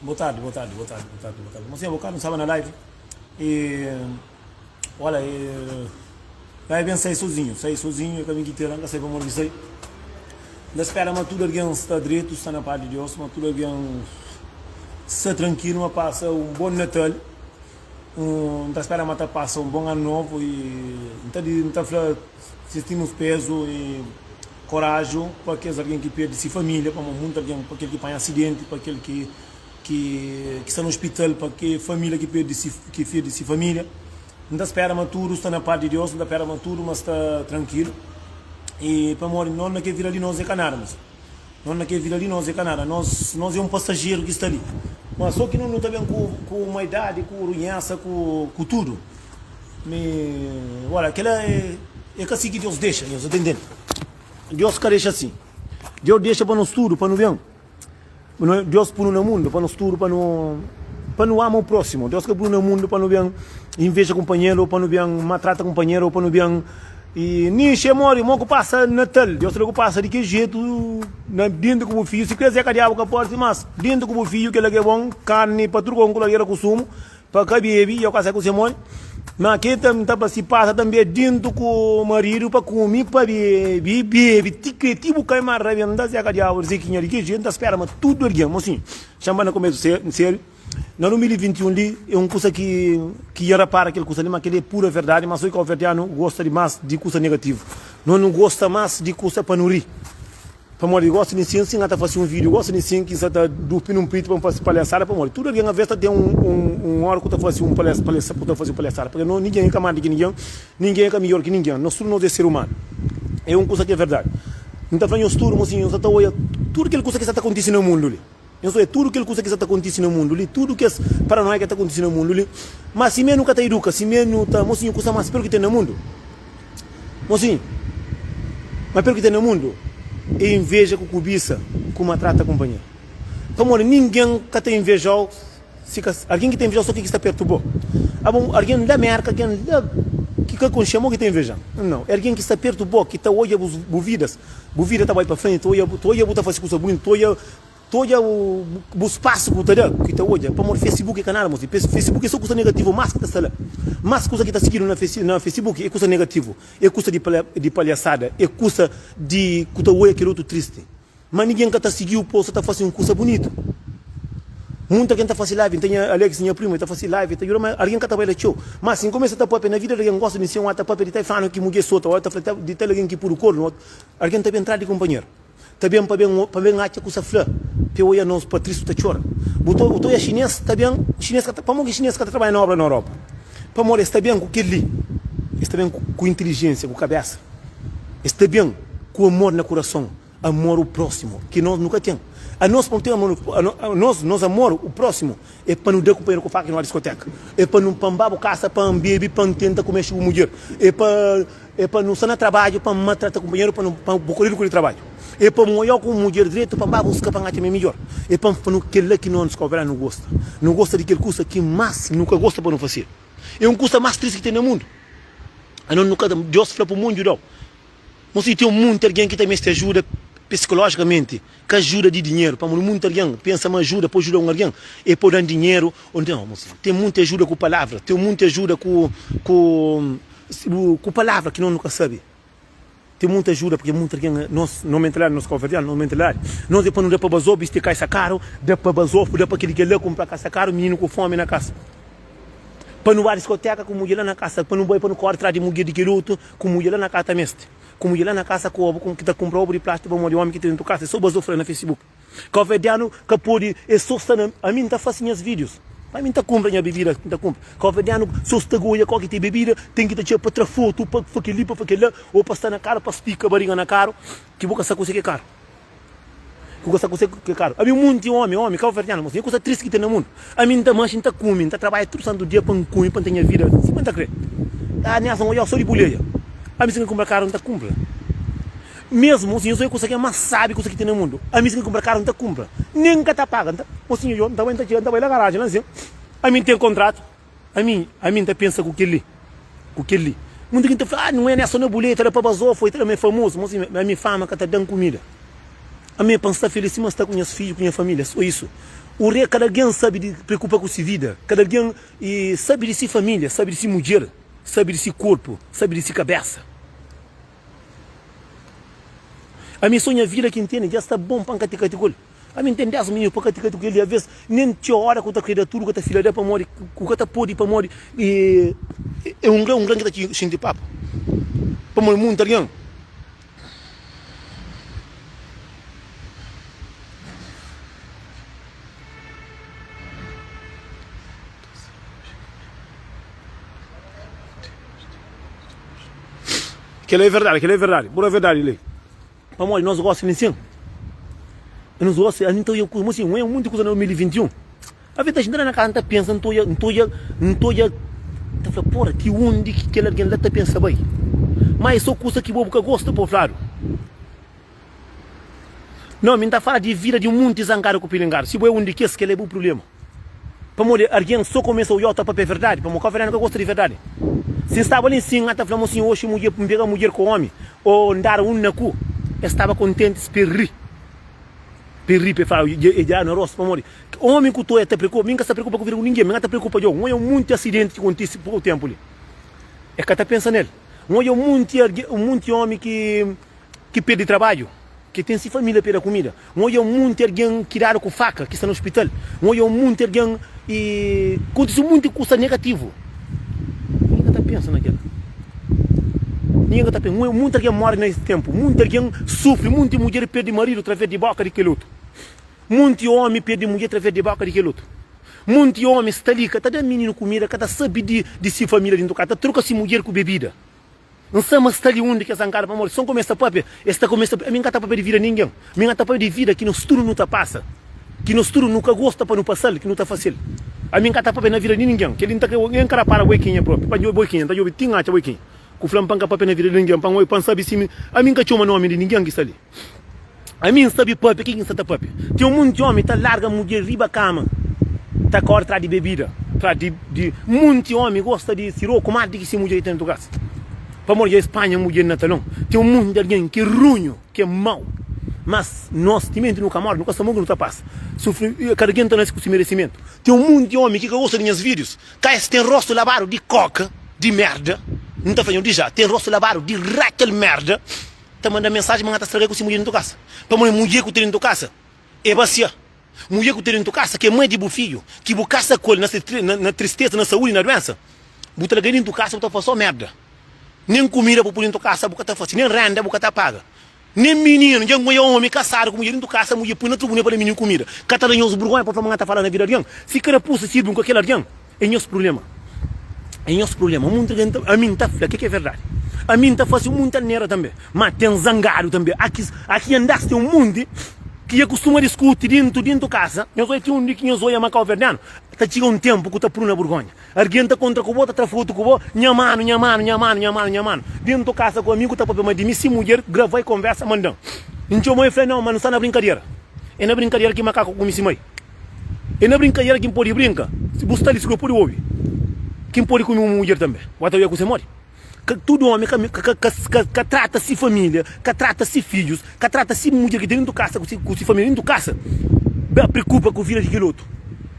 Boa tardi, boa tardi, boa tardi, boa tardi, boa tardi. Mosinha, bokadu n'staba na live e olha, e live ben sai sozinho, sai sozinho, e ka mi ki tira, n'ka sai pamodi ki sai. N'ta spera ma tudu algen sta dretu, sta na paz di Deus, ma tudu algen sta trankilu, ma pasa un bon Natal. Un n'ta spera ma ta pasa un bon anu novu e n'ta di n'ta fla sentimos pezu e Koraju pa kes algen ki perde se família, pamodi monti algen, pa kel ki panha asidenti, pa kel ki ki sta na ospital, pa ke família ki perde se ki perde se família. N ta spera ma tudu sta na pas di Deus, N ta pera ma tudu ma sta trankilu. E pamodi nos na kel vida li nos é ka nada, nos nos na kel vida li nos é ka nada, nos nos é un pasajeru ki sta li. Ma so ki no nu ta ben ku ku maidadi, ku runhesa, ku ku tudu. Mi, ora, kela é, é ka si ki Deus dexa, nhos ta intende? Deus ka dexa si. Deus dexa pa nos tudu, pa nu ben. Deus punu na mundu pa nos tudu, pa nu, pa nu ama o próximo. Deus ka punu na mundu pa nu ben inveja kunpanheru, pa nu ben matrata kunpanheru, pa nu ben e nixi é mori, mo ku pasa Natal. Deus ta da ku pasa di ki jetu na dintu ku bu fiju. Si krê zeka diabu ka parsi, mas dintu ku bu fiju, kela ki é bon, karni pa tudu kon ku ladera kusumu. Pa ka bebe, i ka sai ku se mon, ma ke ta ta pa si pasa tanbe dintu ku maridu pa kume, pa bebe, bebe ti kre ti bu kai ma rabenta se ka diabu di se kinha di ki jetu ta spera ma tudu algen mosinhu xa ba na kumesu seriu na 2021 li e un kusa ki ki ya rapara kel kusa li ma keli e pura verdadi ma so kauverdianu gosta di mas di kusa negativu no nu gosta mas di kusa pa nu ri. Pamodi gosi di nsin, si N ka ta fase un vídiu gosi di nsin ki N sa ta dupi nun priti pa N fase palhasada, pamodi tudu algen aves ta ten un óra ku ta fase un ku ta fase un palhasada, pabia no ningen é ka más di ki ningen, ningen é ka midjór ki ningen, nos tudu nos é ser umanu. É un kusa ki é verdadi. N ta fla nhos tudu, mosinhu, nhos sa ta oia tudu kel kusa ki sa ta kontise na mundu li. Nhos oia tudu kel kusa ki sa ta kontise na mundu li, tudu kes paranoia ki ta kontise na mundu li. Má simé nu ka ta iduka, simé nu ta. Mosinhu, kusa más pior ki ten na mundu, mosinhu, más pior ki ten na mundu é inveja ku kubisa ku matrata kunpanheru. Pamodi ningen ka ta inveja-u si ka algen ki ta inveja-u so kel ki sta pertu bo. Abo, algen la Mérka, algen la ki ka konxe-m, mo ki ta inveja-m? Nau, é algen ki sta pertu bo, ki ta odja bu vidas, bu vida ta bai pa frenti, ta odja, ta odja bu ta fase kusa bunitu, ta odja. Ta odja bu spasu ku bu ta da, ki ta odja, pamodi Facebook é ka nada, mosi. Facebook é so kusa negativu mas ki ta sta la. Mas kusa ki ta sigidu na Facebook é kusa negativu, é kusa di palhasada, é kusa di ku ta odja kel otu tristi. Ma ningin ka ta sigiu pa bu sta ta fasi un kusa bunitu. Munti algen ta fasi live, N ten nha Alex, nha primu, el ta fasi live, el ta djuda, ma algen ka ta bai la txeu. Ma si N kumesa ta papia na vida di algen, N gosta di nsin, un ta papia di tal flanu ki mudjer sota, otu ta fla di tal algen ki pudu kornu, algen ta ben tras di kunpanheru. Ta ben pa ben pa ben atxa kusa fla pe oia nos patrisu ta txora bu ta bu ta oia xines ta ben xines ka ta pamo ki xines ka ta trabadja na obra na Europa pamodi es ta ben ku kel li es ta ben ku intelijensia ku kabesa es ta ben ku amor na kurason amor o prosimu ki nos nu ka ten anos pa nu ten amor anos nos amor o prosimu é pa nu da kunpanheru ku faka ki nu ba diskoteka é pa nu pa N ba bu kasa pa N bebe pa N tenta ku mexe ku mudjer é pa É pa nu sta na trabadju pa N maltrata kunpanheru pa nu pa bu koridu ku di trabadju É pa N oiau ku un mudjer dretu pa N ba buska pa N atxa mi midjor É pa N fla nu kel-la ki nos kobrá nu gosta Nu gosta di kel kusa ki más nu ka gosta pa nu fase É un kusa más tristi ki ten na mundu Anos nu ka ta Deus fla pa un monti djuda-u Mosi ten monti algen ki ta meste ajuda psikolójikamenti Ka ajuda di dinheru pamodi monti algen pensa ma ajuda pa ajuda un algen é pa da-m dinheru ô nau mosi ten monti ajuda ku palavra ten monti ajuda ku ku Ku palavra ki nos nu ka sabe. Ten muita ajuda porque muita algen nos no mentalidadi nos kauverdianu nos mentalidadi nos é pa nu da pa bazó bisti kaisa karu da pa bazó da pa kel kel la kunpra kasa karu mininu ku fomi na kasa pa nu ba diskoteka ku mudjer la na kasa pa nu bai pa nu kori tras di mudjer di kel otu ku mudjer la na kasa ta meste ku mudjer la na kasa ku obu ki ta kunpra obu di plastiku pamodi omi ki ta dentu kasa é so bazó fla na facebook. Kauverdianu ka pode é so sta na ami nta fasi nhas videos ami nta kumpra nha bebida nta kumpra kauverdianu so sta goia koki te bebida ten ki ta txeu pa tra foto pa fa keli pa fa kela ou pa sta na karu pa stika bariga na karu ki bo ka sa kuse ke karu ki bo ka sa kuse ke karu ami munti omi omi kauverdianu mosinhu é kusa tristi ki ten na mundu ami nta manxi nta kumi nta trabadja tudu santu dia pa nkumi pa nta nha vida sima nta kre ah Nelson odjau so di buleia ami si nka kumpra karu nta kumpra. Mesmu si nhos oia kusa ki é más sábi kusa ki ten na mundu, ami si N kunpra karu N ta kunpra, nen N ka ta paga. N ta, mosinhu yo, N ta bai, N ta txiga, N ta bai la garaji la nsin, ami N ten kontratu, ami, ami N ta pensa ku kel-li, ku kel-li. Munti algen ta fla, ah, nu é Nelson na Buleta, la pa Bazofa, i ta da ma é famozu. Mosinhu, ami fama ka ta da-m kumida. Ami é pa N sta felis sima N sta ku nhas fidju, ku nha família, so isu. O rei, kada algen sabe di preokupa ku si vida, kada algen e sabe di si familia, sabe di si mudjer, sabe di si korpu, sabe di si kabesa. Ami so nha vida ki N tene dja sta bon pa N ka tikati ku el. Ami N ten 10 mininu pa ka tikati ku el di aves nen txeu ora ku ta krê da tudu ka ta fila da pamodi ku ka ta pode pamodi e é un gran un gran ki ta xinti papu pamodi munti algen. Kel-la é verdadi, kel-la é verdadi, pura verdadi li. Pamodi nos gosi nin sin. Nos gosi, ami ta oia kuza, mo sin, oia munti kuza na 2021. Aves ta xinta la na kasa, N ta pensa, N ta odja, N ta odja, N ta odja, N ta fla, Pora, ti undi ki kel algen la ta pensa bai? Má é sô kusa ki bo bu ka gosta pa bo fladu. Nau, mi N ta fala di vida di un munti zangadu ku pilingadu. Si bo é un di kes, kel-la é bu prubléma. Pamodi algen sô kumesa odja-u ta papia verdadi, pamodi kau-verdianu ka gosta di verdadi. Si N staba li nsin, N ta fla ma sin, oxi mudjer, N pega mudjer ku ómi, ô N dadu un na ku, es staba kontenti, es pe ri. Pe ri, pe fla, e dja na rostu, pamodi Omi ku toia ta preokupa, mi N ka sta preokupa ku vida ku ningen, mi N ka ta preokupa djo. N odja un munti asidenti ki kontisi poku tempu li, e ka ta pensa nel. N odja un munti algen, un munti omi ki ki perdi trabadju, ki ten si familia pa e da kumida. N odja un munti algen ki dadu ku faka, ki sta na ospital. N odja un munti algen i kontisi un munti kusa negativu. Ningen ka ta pensa na kila. Ningen ka ta pensa. Un munti algen mori na es tempu, munti algen sufri, munti mudjer perdi maridu atraves di boka di kel otu. Munti omi perde mudjer traves di boka di kel otu. Munti omi sta li ka ta da mininu kumida, ka ta sabi di di si familia dintu kasa, ta troka si mudjer ku bebida. N sa ma sta li undi kes zankadu pamodi son kumesa papia, es ta kumesa ami N ka ta papia di vida ningen, mi N ka ta papia di vida ki nos tudu nu ta pasa, ki nos tudu nu ka gosta pa nu pasal, ki nu ta fasil. Ami N ka ta papia na vida di ningen, kel li N ta kre N ka rapara bo é kenha propi, pa N djobi bo é kenha, N ta djobi ti N atxa bo é kenha, ku fla-m pa N ka papia na vida di ningen, pa N oi pa N sabi si mi ami N ka txoma nomi di ningen ki sta li. Ami N sabe papia, ke ki N sa ta papia? Ten un monti omi ta larga mudjer riba kama, ta kore tras di bebida, tras di, di monti omi gosta di siroku mas di ki si mudjer ki ten dentu kasa. Pamodi dja es panha mudjer na talon. Ten un monti algen ki é runhu, ki é mau. Mas nos, timenti nu ka mori, nu ka sta mo ki nu ta pasa. Sufri, kada algen ta nase ku si meresimentu. Ten un monti omi ki ka gosta di nhas videos, ka es ten rostu labadu di koka, di merda. N ta fla nho di ja, ten rostu labadu di rakel merda. Ta manda mensaji ma nha ta straga ku si mudjer dentu kasa. Pamodi mudjer ku ten dentu kasa e basia. Mudjer ku ten dentu kasa ki e mai di bu fidju, ki bu kasa ku el na na tristeza, na saudi, na duensa, bu ta larga dentu kasa bu ta fasi so merda. Nen kumida bu pui dentu kasa bu ka ta fasi, nen renda bu ka ta paga. Nen mininu, dja N oja omi kasadu ku mudjer dentu kasa, mudjer pui na trubunal pa da mininu kumida. Ka ta da nhos burgonha pa fla ma nha ta fala na vida algen? Si kada pusa sirbi un ku kel algen. É nhos prubléma. É nhos prubléma. Munti algen ta, ami N ta fla ke ki é verdadi. Ami N ta fase un munti alnera tanbe. Ma ten zangadu tanbe. Aki, aki andas ten un munti ki dja kustuma diskuti dintu, dintu kasa. Nhos oia ti undi ki nhos oia ma kauverdianu ta txiga un tenpu ku ta pru na burgonha. Algen ta kontra ku bo, ta tra fotu ku bo, nha manu, nha manu, nha manu, nha manu, nha manu. Dentu kasa ku amigu ta papia ma di mi, si mudjer gravai konversa mandan. N txoma e fla, nau, ma nu sta na brinkadera. É na brinkadera ki makaku kume si mai. É na brinkadera ki N pode brinka. Si bu sta li, si bu pode obi ki N pode kume un mudjer tanbe. Bu ta oja kuse modi? Ka tudu omi ka ka ka ka trata si familia, ka trata si fidjus, ka trata si mudjer ki ten dentu kasa ku si ku si familia dentu kasa. Ba preokupa ku vida di kel otu.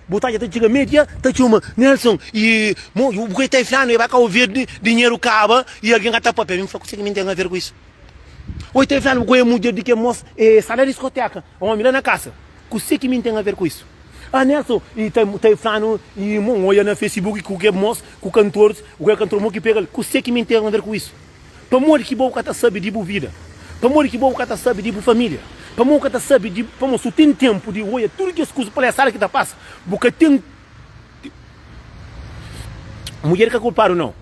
Bu ta odja ta txiga meio dia ta txoma Nelson i mo bu ka ta flanu e ba Kau Verdi dinheru kaba i algin ka ta papia. Mi fla kuse ki mi ten aver ku isu? Oi ta flanu bu ka oja mudjer di ke mos e sta na diskoteka, omi la na kasa. Kuse ki mi N ten aver ku isu? Ah Nelson, i ta ta flanu i mo N oja na Facebook ku ke mos ku kantoris, ku ke kantor mo ki pegal. Kuse ki mi N ten aver ku isu? Pamodi ki bo ka ta sabi di bu vida? Pamodi ki bo ka ta sabi di bu familia? Pamodi bu ka ta sabi di pamodi su ten tempu di oja tudu kes kusa palhaçada ki ta pasa, bu ka ten Mudjer ka kulpadu nau,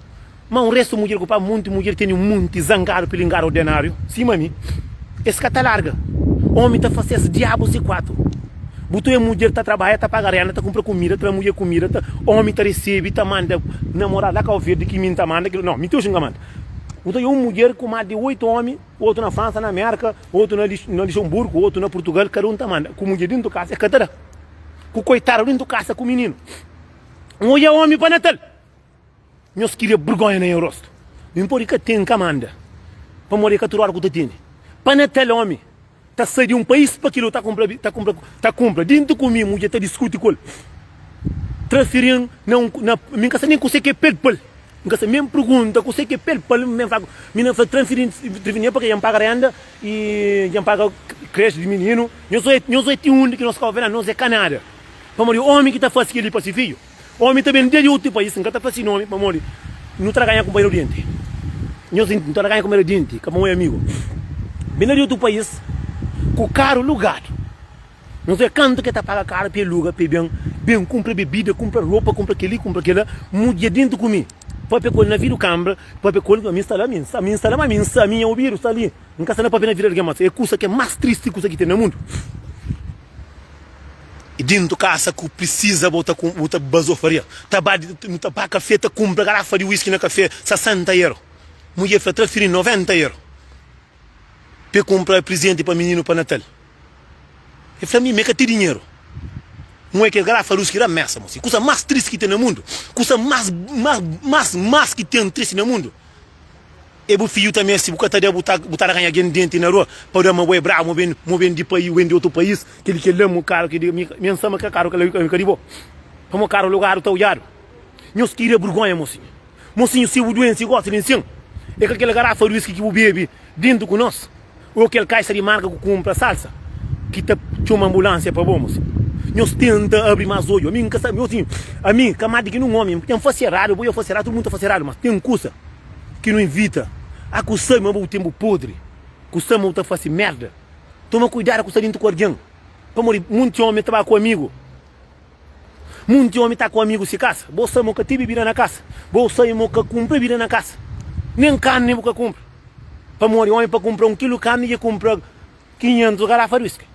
ma un restu mudjer kulpadu, munti mudjer tene un munti zangadu pilingadu ordenariu sima mi, es ka ta larga omi ta fase-s diabus di kuatu. Bu ta oja mudjer ta trabadja, ta paga renda, ta kunpra kumida, tra mudjer kumida, ta omi ta resebe, ta manda namoradu la Kau Verdi ki mi N ta manda, nau mi ti oji N ka manda. Bu ta oja un mudjer ku mas di oitu omi, otu na Fransa, na Merka, otu na Luxemburgu, otu na Purtugal, kada un ta manda ku mudjer dintu kasa, es ka ta da. Ku koitadu dentu kasa ku mininu. N odja omi pa Natal. Nhos kria burgonha na nha rostu. Mi N pode ka ten, N ka manda. Pamodi é ka tudu ora ku ta tene. Pa Natal omi. Ta sai di un país pa kilo ta kunpra ta kunpra ta kunpra dintu ku mi mudjer ta diskuti ku el transferin na un na mi ka sa nen kuse ke pel pal mi ka sa nen pergunta kuse ke pel pal mi fla mi na fla transferin transferin é pake dja N paga renda i dja N paga creche di mininu nhos oi nhos oi ti undi ki nos kau vela nos é ka nada pamodi omi ki ta fasi keli pa si fidju omi ta ben di otu país N ka ta fla si nomi pamodi nu ta ganha kunpanheru di enti nhos nu ta ganha kunpanheru di enti ka pamodi amigu ben di otu país ku karu lugadu nhos oja kantu ke ta paga karu pa e luga pa e ben ben kunpra bebida kunpra ropa kunpra keli kunpra kela mudjer dentu ku mi papia ku el na vidu kambra papia ku el ami sta la ami sta la ma ami sta ami nha obidu sta li N ka sta na papia na vida di algen mas é kusa ki é más tristi kusa ki ten na mundu. E dentu kasa ku prisiza bo ta bu ta bazofaria ta ba nu ta ba kafé ta kunpra garafa di whisky na kafé 60 euro mudjer fla trafiri 90 euro pe kunpra prizenti pa mininu pa natal e fla mi me ka ten dinheru N oia kel garafa di whisky la mesa mosi kusa más tristi ki ten na mundu kusa más más más más ki ten tristi na mundu. E bu fidju ta meste, bu ka ta da, bu ta bu ta ranha algen denti na rua pa da ma bo é brabu, ma bo ben di país, ben di otu país, kel kel la, mu karu ki di mi mi N sa ma ka karu kel la ka di bo, pamo karu lugadu ta odjadu. Nhos kria burgonha, mosinhu. Mosinhu, si bu duensi gosi di nsin, é ka kel garafa di whisky ki bu bebe dintu ku nos, ô kel kaixa di marka ku kunpra salsa ki ta txoma anbulansia pa bo, mosinhu. Nhos tenta abri mas odju. Ami N ka sa, mosinhu, ami ka mas di ki nun omi, N fasi eradu, bo ya fasi eradu, tudu mundu ta fasi eradu, mas ten kusa. Ki nu invita a ku sabe ma bu ten bu podri, ku sabe ma bu ta fasi merda. Toma kuidadu ku sta dintu ku algen, pamodi munti omi ta ba ku amigu. Munti omi ta ku amigu si kasa, bo sabe ma bu ka ten bibida na kasa, bo sabe ma bu ka kunpra bibida na kasa, nen karni bu ka kunpra. Pamodi omi pa kunpra un kilu karni dja kunpra 500 garafa di whisky.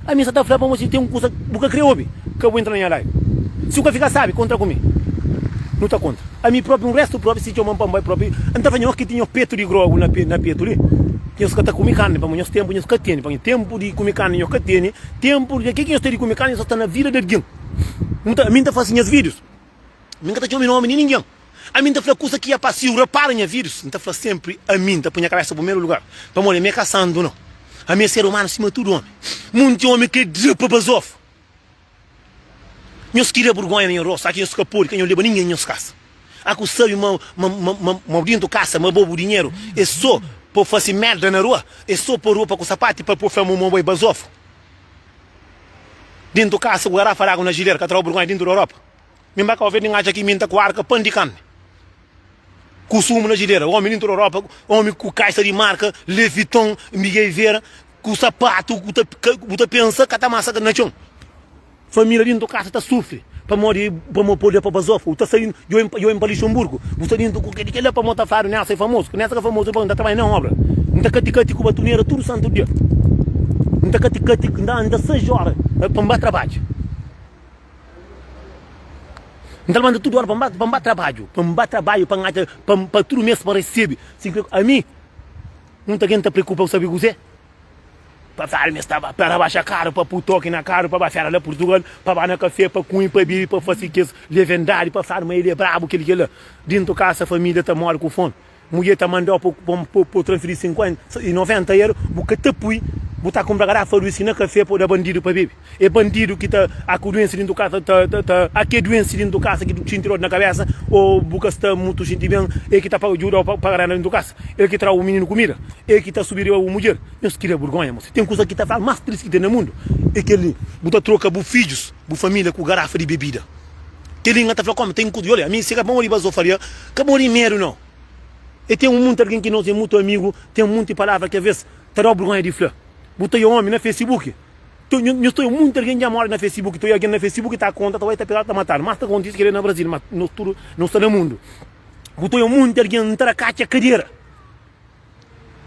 Ami sa ta fla pa bo si ten un kusa bu ka kre obi, ka bu entra na nha live. Si bu ka fika sabi, kontra ku mi. Nu ta kontra. Ami propi, un restu propi, si txoman pa N bai propi, N ta fla nhos ki tinha petu di grogu na na petu li, nhos ka ta kume karni pamo nhos tenpu nhos ka tene, pamo tenpu di kume karni nhos ka tene, tenpu di ke ki nhos ten di kume karni nhos sa sta na vida di algin. Ami N ta fasi nhas videos. Mi N ka ta txoma nomi di ningen. Ami N ta fla kusa ki ya pa si u rapara nha vidus, N ta fla senpri ami N ta pui nha kabesa primeru lugar, pamodi ami é ka santu nau. Ami é ser umanu sima tudu omi. Munti omi kre dra pa bazofu. Nhos kria burgonha na nha rostu, aki nhos ka podi, ka nhos leba ningen nhos kasa. A ku sabi ma ma ma ma dintu kasa ma bo bu dinheru é so pa fasi merda na rua, é so pa ropa ku sapati pa po fla ma bo é bazofu. Dintu kasa ku garafa di agu na jilera ka trau burgonha dintu di Europa. Mi N ba Kau Verdi N atxa ki mi N ta ku arka pan di karni ku sumu na jilera Omi dintu di Europa Omi ku kaisa di marka Louis Vuitton Miguel Vera ku sapatu ku ta bu ta pensa ka ta masa na txon Família dintu kasa ta sufri pamodi pamodi pode pa bazofa Bu ta sai djobe pa Luxemburgo bu sta dintu ku kel kel la pamodi ta fladu Nessa é famozu Nessa ka famozu N ta trabadja na obra N ta kati kati ku batunera tudu santu dia N ta kati kati N ta anda 6 ora pa N ba trabadja. N ta labanta tudu óra pa N ba, pa N ba trabadju, pa N ba trabadju, pa N atxa, pa, pa tudu mês pa N resebe. Si N kre, ami, munta algen ta preokupa ku sabe kuzê? Pa fla mi sta ba, pa rabaxa karu, pa pui toki na karu, pa ba fera la Purtugal, pa ba na kafé, pa kume, pa bebe, pa fase kes levendadi, pa fladu ma el é brabu, kel-li, kel-la. Dentu kasa família ta móre ku fómi. Mudjer ta mandau pa bu transferi 50 i 90 euro, bu ka ta pui, bu ta kumpra garafa di whisky na kafe pa da bandidu pa bebe. É bandidu ki ta a ku duensi dintu kasa ta ta ta a ke duensi dintu kasa ki xinti dor na kabesa o bu ka sta mutu xinti ben, el ki ta djudau pa paga renda dintu kasa, el ki trau mininu kumida, el ki ta subi riba bu mudjer. Nhos kria burgonha mosi. Ten kusa ki ta fla mas tristi ki ten na mundu é kel li, bu ta troka bu fidjus, bu familia ku garafa di bebida. Kel-li N ka ta fla kómu ten ku. Olha, ami si ka pamodi bazofaria, ka pamodi medu nau. E ten un munti algen ki nos é mutu amigu, ten munti palavra ki aves ta da-u burgonha di fla. Bu ta oia omi na Facebook, nhos ta oia munti algen dja móre na Facebook, ta oia algen na Facebook ta konta, ta bai ta pegadu, ta matadu. Mas ta kontise kel-li na Brazil, mas nos tudu no sta na mundu. Bu ta oia munti algen ta da katxa kadera.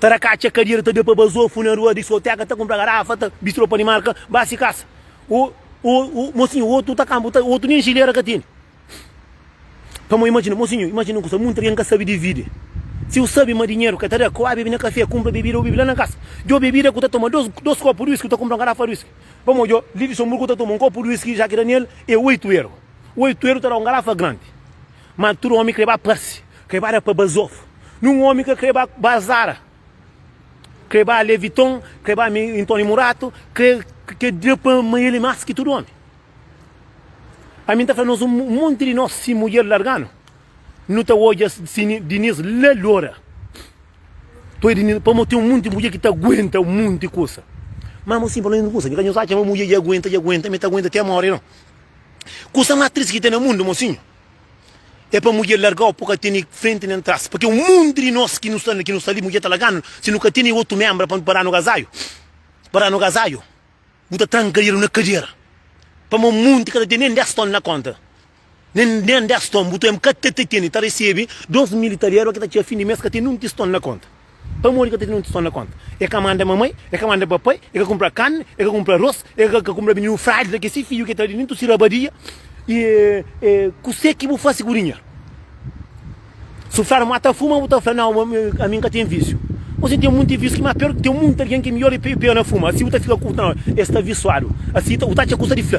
Ta da katxa kadera, ta da pa bazofu na rua, diskoteka, ta kunpra garafa, ta bisti ropa di marka, ba si kasa. O, o, o, mosinhu, otu ta kanpu, ta, otu nen jilera ka tene. Pamo imajina, mosinhu, imajina un kusa, munti algen ka sabi dividi. Si u sabi ma dinheru ka ta da, ku ba bebe na kafé, kunpra bebida, u bebe la na kasa. Djo bebida ku ta toma dos, dos kopu di whisky, ku ta kunpra un garafa di whisky. Pamo djo, li Luxemburgu ku ta toma un kopu di whisky Jack Daniel é oitu eru. Oitu eru ta da un garafa grandi. Ma tudu omi kre ba parsi, kre ba da pa bazofu. Nun omi ka kre ba bazara. Kre ba Leviton, kre ba Ntoni Murato, kre kre da pa ma el é más ki tudu omi. Ami N ta fla nos un monti di nos si mudjer larga-nu, nu ta odja si Diniz la lora. Toi Diniz, pamodi ten un monti mudjer ki ta aguenta un monti kusa. Má mo sin pa un kusa, ka nhos atxa ma mudjer dja aguenta, dja aguenta, ma el ta aguenta te móre no. Kusa más tristi ki ten na mundu, mosinhu, É pa mudjer largau po ka tene frenti nen tras pake un munti di nos ki nu sta ki nu sta li mudjer ta larganu si nu ka tene otu membra pa pa danu gazaiu pa danu gazaiu bu ta tranka dedu na kadera pamo munti ka ta tene nen 10 ton na konta nen nen 10 ton bu ta ka ta tene ta resebe 2000 italianu ki ta txega fin di mes ka tene un tiston na konta. Pamodi ka ta ten un tison na konta? E ka manda mamai, e ka manda papai, e ka kunpra karni, e ka kunpra ros, e ka kunpra mininu fralda ki si fidju ki ta di nintu si rabadia. E, e, kusé ki bu fasi ku dinheru? Su fladu ma ta fuma, bu ta fla, nau, ami N ka ten visiu. Bo ten munti visiu ki ma pior, ten munti algen ki midjor e pega na fuma. Asi bu ta fika ku, nau, e sta visuadu. Asi bu ta atxa kusa di fla,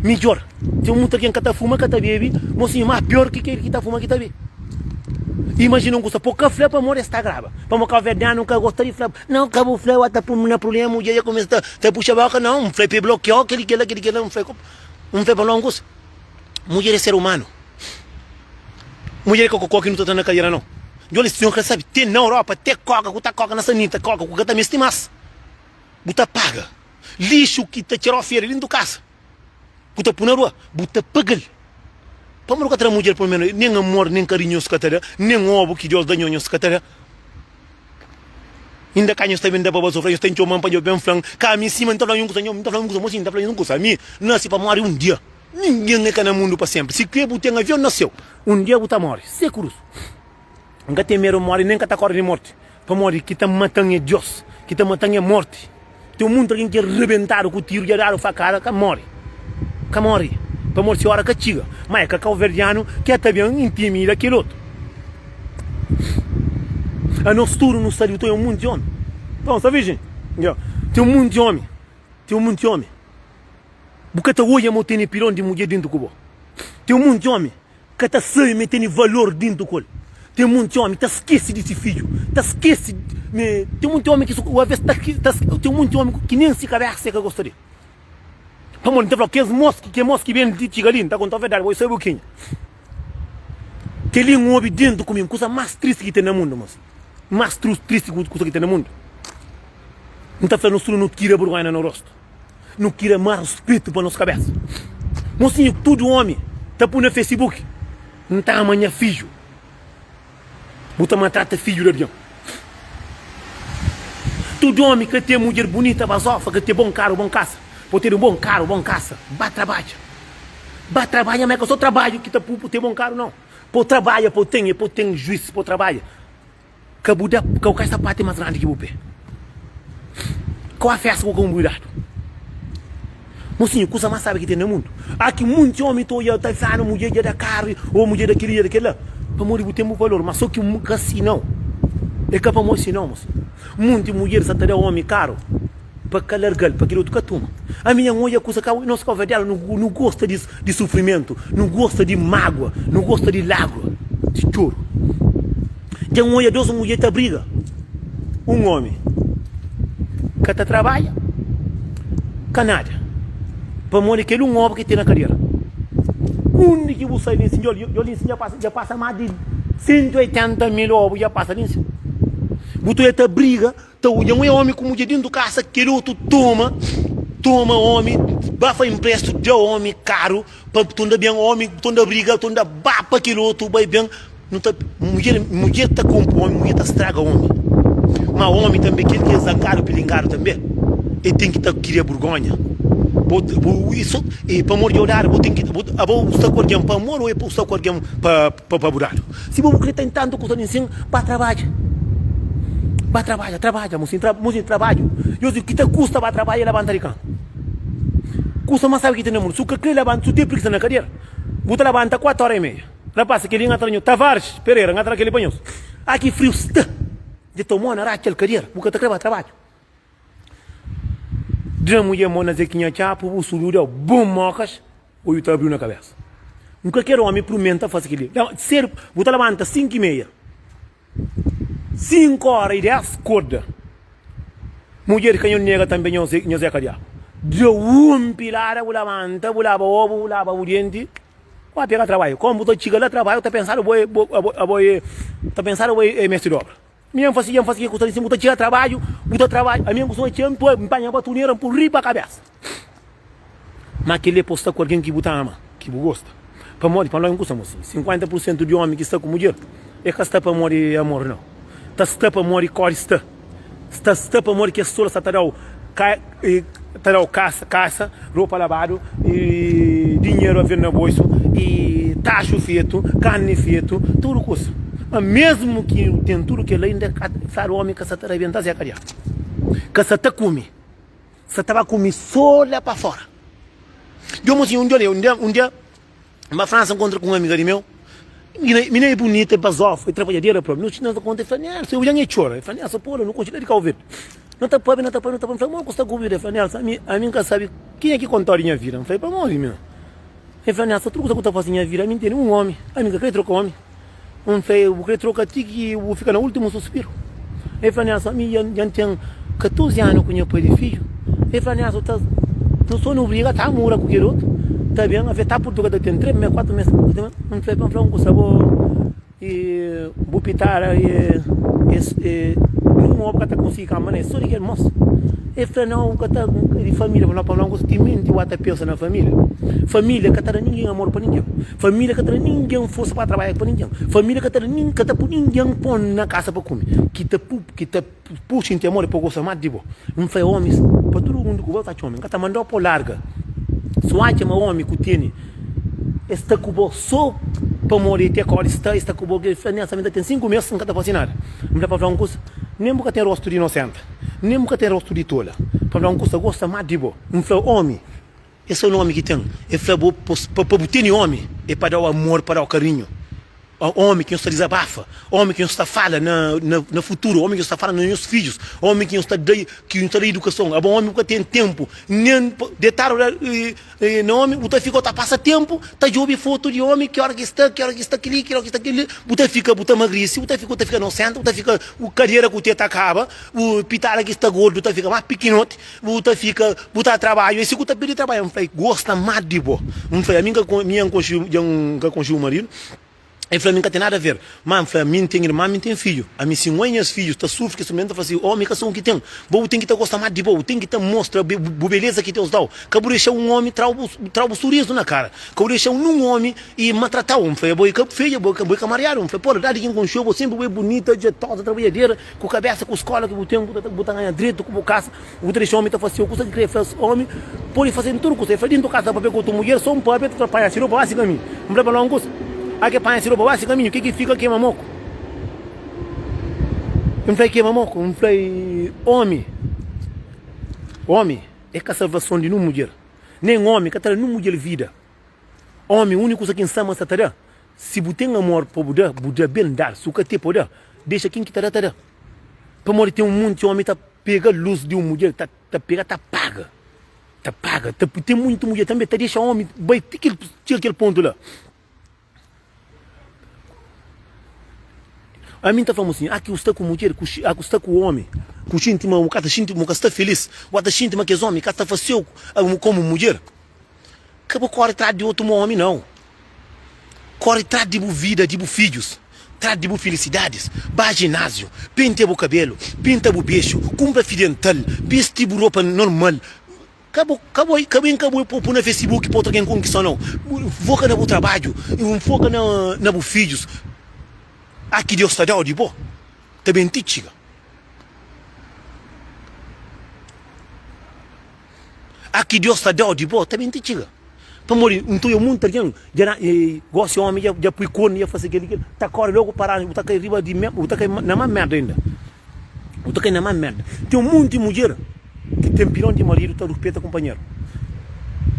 midjor. Ten munti algen ka ta fuma, ka ta bebe, mosinhu, ma pior ki kel ki ta fuma ki ta bebe. Imajina un kusa, po ka fla pamodi es ta graba. Pamodi kauverdianu ka gosta di fla, Nau, ka bu fla, ta pun na prubléma, mudjer dja kumesa ta ta puxa boka, nau, N fla pa e blokiau kel-li, kel-la, kel-li, kel-la, N fla, N fla pa un kusa. Mudjer é ser umanu. Mudjer é ka kokó ki nu ta tra na kadera, nau. Djobe, sinhor ka sabe, te na Europa, te koka ku ta koka na sanita, koka ku ka ta meste mas, bu ta paga. Lixu ki ta txerau fedi dintu kasa. Bu ta pui na rua, bu ta paga-l. Pamodi bu ka ta da mudjer pelu menu nen amor, nen karinhu nhos ka ta da, nen obu ki Deus da nho nhos ka ta da. Inda ka nhos ta ben da pa bazofa, nhos ten txoma-m pa nhos ben fla-m ka ami sima N ta fla nho un kusa, nho N ta fla un kusa, mosinhu N ta fla nhos un kusa, ami N nase pa móre un dia. Ningen é ka na mundu pa senpri. Si kre bu ten avion na séu, un dia bu ta móre. Sekurus. N ka ten medu móre, nen N ka ta kóre di morti, pamodi ki ta mata-m é Deus, ki ta mata-m é morti. Ten monti algen ki é rebentadu ku tiru, dja dadu fakada, ka móre, ka móre, pamodi se óra ka txiga. Má é ka kauverdianu ki ta ben intimida kel otu. Anos tudu nu sta li, ten un monti ómi. Nton, sta virjen? Ten un monti ómi, ten un monti ómi. Bu ka ta odja ma bu tene pilon di mudjer dintu ku bo. Ten un monti ómi. Ka ta sabe ma e tene valor dintu ku el. Ten munti omi ta skese di si fidju, ta skese ma ten munti omi ki aves ta ten munti omi ki nen si kabesa e ka gosta di. Pamodi N ta fla kes mos ki ke mos ki ben di txiga li, N ta kontau verdadi, bo e sabe kenha. Kel-li N obi dentu ku mi, kusa mas tristi ki ten na mundu, mos. Mas tristi kusa ki ten na mundu. N ta fla nos tudu no tira burgonha na no rostu. Nu kria más ruspetu pa nos kabésa. Mosinhu, tudu ómi ta pui na Facebook, N ta ama nha fidju. Bu ta maltrata fidju di algen. Tudu ómi ka ten mudjer bunita, bazófa, ka ten bon karu, bon kasa. Pa bu ten un bon karu, bon kasa, ba trabadja. Ba trabadja, má é ka sô trabadju ki ta pui pa bu ten bon karu, nau. Pa bu trabadja, pa bu ten, é pa bu ten juís pa bu trabadja. Ka bu da, ka bu kai sapatu é más grandi ki bu pé. Kau a festa ku ka un kuidadu. Mosinhu, kusa más sabi ki ten na mundu. Aki munti omi ta odja, ta fla, mudjer dja da karu, ô mudjer da keli, dja da kela. Pamodi bu ten bu valor, ma so ki ka si nau. É ka pamodi si nau, mosinhu. Munti mudjer sa ta da omi karu. Pa ka larga-l, pa kel otu ka tuma. Ami nha N odja kusa ka nos kauverdianu nu nu gosta di di sufrimentu, nu gosta di mágua, nu gosta di lágua, di txoru. Dja N odja dos mudjer ta briga, un omi ka ta trabadja, ka nada, pamodi kel un obi ki ten na kadera. Undi ki bu sai li nsin, dja li nsin dja pasa dja pasa mas di 180 mil obu dja pasa li nsin. Bu ta odja ta briga. Ta odja un omi ku mudjer dintu kasa, kel otu toma, toma omi, ba fa inprestu, da omi karu pa tonda ben, omi tonda briga, tonda ba pa kel otu bai ben. Nu ta, mudjer, mudjer ta konpo omi, mudjer ta straga omi. Ma omi tanbe, kel ki é zangadu, pilingadu tanbe, el ten ki ta kria burgonha. Bo, bo, i so, i pa amor di odadu, bo ten ki, bo, abo bu sta ku algen pa amor o é pa bu sta ku algen pa. Pa pa bu dadu. Si bo bu kre ten tantu kusa di nsin, ba trabadja. Ba trabadja, trabadja, mosin, tra, mosin, trabadju. Nhos di ki ta kusta ba trabadja labanta di kama. Kusa mas sabi ki ten na mundu. Su ka kre labanta, su ten prigisa na kadera, bu ta labanta kuatu ora i meia. Rapaz, keli nha tra nho, Tavares Pereira, nha tra keli pa nhos. Aki friu sta. Dja tomou na ratxa-l kadera, bu ka ta kre ba trabadju. Dra mudjer mo na Zequinha Txapu, bu subi bu da bom mokas. Oiu ta abriu na kabesa. Un kalker omi prumenta fase kel-li. Sedu, bu ta labanta sinku i meia, 5 ora i 10, korda. Mudjer ka nho nega tanbe nho nho Zé Kadiá. Da un pilada bu labanta bu laba obu bu laba bu denti bu ba pega trabadju. Komu bu ta txiga la trabadju ta pensadu bo é bo abo é ta pensadu bo é mestri di obra. Mi N fasi dja N fasi ke ku sta li sin bu ta txiga trabadju bu ta trabadja ami N kustuma txiga N poi N panha batunera N pui riba kabesa. Ma kel-li é pa bu sta ku algen ki bu ta ama, ki bu gosta. Pamodi? Pamodi N kusta mosinhu. 50 pur sentu di ómi ki sta ku mudjer é ka sta pamodi amor nau. Ta sta pamodi kóre sta. Sta sta pamodi kes sola sta ta da-u ta da-u kasa, kasa, ropa labadu, i dinheru a ver na bolsu, i taxu fetu, karni fetu, tudu kusa. Ma mesmu ki ten tudu kel-la inda ka fladu ómi ka sa ta rabenta Zé Kadiâ. Ka sa ta kume. Sa ta ba kume so la pa fora. Djo mosinhu un dia un dia un dia N ba Fransa nkontra ku un amiga di meu. Mina mina é bunita, é bazofa, é trabalhadera propi. No na konta, el fla, Nelson, eu dja N txora. El fla, Nelson, pô, nu konxe la di Kau Verdi. No ta papia, no ta papia, no ta papia. N fla, mo ku sta ku vida? El fla, Nelson, ami ami N ka sabe kenha ki kontau di nha vida. N fla, é pamodi, mina? El fla, Nelson, tudu kusa ku ta fase nha vida, ami N tene un omi, ami N ka kre troka omi. N fla, bu kre troka ti ki bu fika na ultimu suspiru? El fla, Nelson, ami dja N ten 14 anu ku nha pai di fidju. El fla, Nelson, ta nu so nu briga, ta mura ku kel otu, ta ben, el fla, ta Purtugal ta ten 3 mes, 4 mes. N fla, pa N fla un kusa, bo bu pitara e nun obi ka ta konsigi kamba na el, so di kel mos. El fla, nau, ka ta di familia, pa N fla un kusa, timenti bu ta pensa na familia, familia ka ta da ningen amor pa ningen. Família ka ta da ningen forsa pa trabadja pa ningen. Família ka ta da nin ka ta pui ningen pon na kasa pa kume. Ki ta pu ki ta pu sinti amor e pa gosta mas di bo. N fla omis pa tudu mundu ku bo ta atxa omi. N ka ta mandau pa larga. Si bu atxa ma omi ku tene e sta ku bo so pamodi e te kori sta e sta ku bo ke fla nessa mi ta ten 5 mes N ka ta fasi nada. N fla pa fla un kusa nen bu ka ten rostu di inosenta nen bu ka ten rostu di tola pa fla un kusa gosta mas di bo. N fla omi. É só nomi ki ten. El fla bo pa bu tene omi é pa dau amor, pa dau karinhu. Omi ki nhos ta dizabafa, omi ki nhos ta fala na na futuru, omi ki nhos ta fala na nhos fidjus, omi ki nhos ta da ki nhos ta da idukason. Abo omi bu ka ten tenpu nen detadu na omi, bu ta fika ta pasa tenpu ta djobe fotu di omi ki ora ki sta, ki ora ki sta kili, ki ora ki sta kili, bu ta fika bu ta magrisi, bu ta fika bu ta fika nosenti, bu ta fika kadera ku te ta kaba, bu pitada ki sta gordu ta fika mas pikinoti. Bu ta fika, bu ta trabadju, e si ku ta pidi trabadju, N fla, gosta más di bo. N fla, ami N ka mi N konxi, dja N ka konxi bu maridu. El fla, mi N ka ten nada a ver. Má N fla, mi N ten irman, mi N ten fidju. Ami si N oi nhas fidjus ta sufri kes sufrimentu, N ta fla si, Omi ka so un ki ten. Bo bu ten ki ta gosta más di bo, bu ten ki ta mostra bu beleza ki Deus da-u. Ka bu dexa un omi tra-u bu tra-u bu surizu na kara. Ka bu dexa nun omi i maltrata-u. N fla, bo i ka feia, bo i ka mariadu. N fla, pô, dadi ki N konxe-u, bo senpri bo é bunita, jetosa, trabadjadera. Ku kabesa, ku skola ki bu ten, bu ta bu ta ganha dretu ku bu kasa, bu ta dexa omi ta fase-u kusa ki kre. Fla omi pode fase tudu kusa. E fla dintu kasa ta papia ku otu mudjer, so un papia ta fla panha si ropa ba si kaminhu. N fla pa la un kusa, a ke panha si ropa ba si kaminhu, ke ki fika kema moku? N fla e kema moku. N fla omi, omi e ka salvason di nun mudjer, nen omi ka ta da nun mudjer vida. Omi, uniku kusa ki N sta ma sta ta da, Si bu ten amor pa bu da, bu da ben dadu. Si bu ka ten pa bu da, dexa ken ki ta da, ta da. Pamodi ten un monti omi ta pega lus di un mudjer, ta ta pega ta paga, ta paga. Ta ten monti mudjer tanbe ta dexa omi bai ti ki txiga kel pontu la. Ami N ta fla mo sin, a ki bu sta ku mudjer, a ku sta ku omi, ku xinti ma bu ka ta xinti, bu ka sta filis, bu ta xinti ma kes omi ka sta faseu komu mudjer. Ka bu kóre tras di otu ómi, nau. Kóre tras di bu vida, di bu fidjus, tras di bu filisidadis. Ba jináziu, pentia bu kabelu, pinta bu bexu, kunpra fio dental, bisti bu ropa normal. Ka bu, ka bu, ka ben ka bu pô na Facebook pa otu algen konkista, nau. Foka na bu trabadju, foka na, na bu fidjus. A ki Deus ta da-u di bo, ta ben ti txiga. A ki Deus ta dau di bo ta ben ti txiga. Pamodi N ta oia monti algen dja na gosi omi dja dja pui kornu dja fase kel-li kel ta kore logu pa ranja bu ta kai riba di bu ta kai na ma merda inda bu ta kai na ma merda. Ten un monti mudjer ki ten pilon di maridu ta ruspeta kunpanheru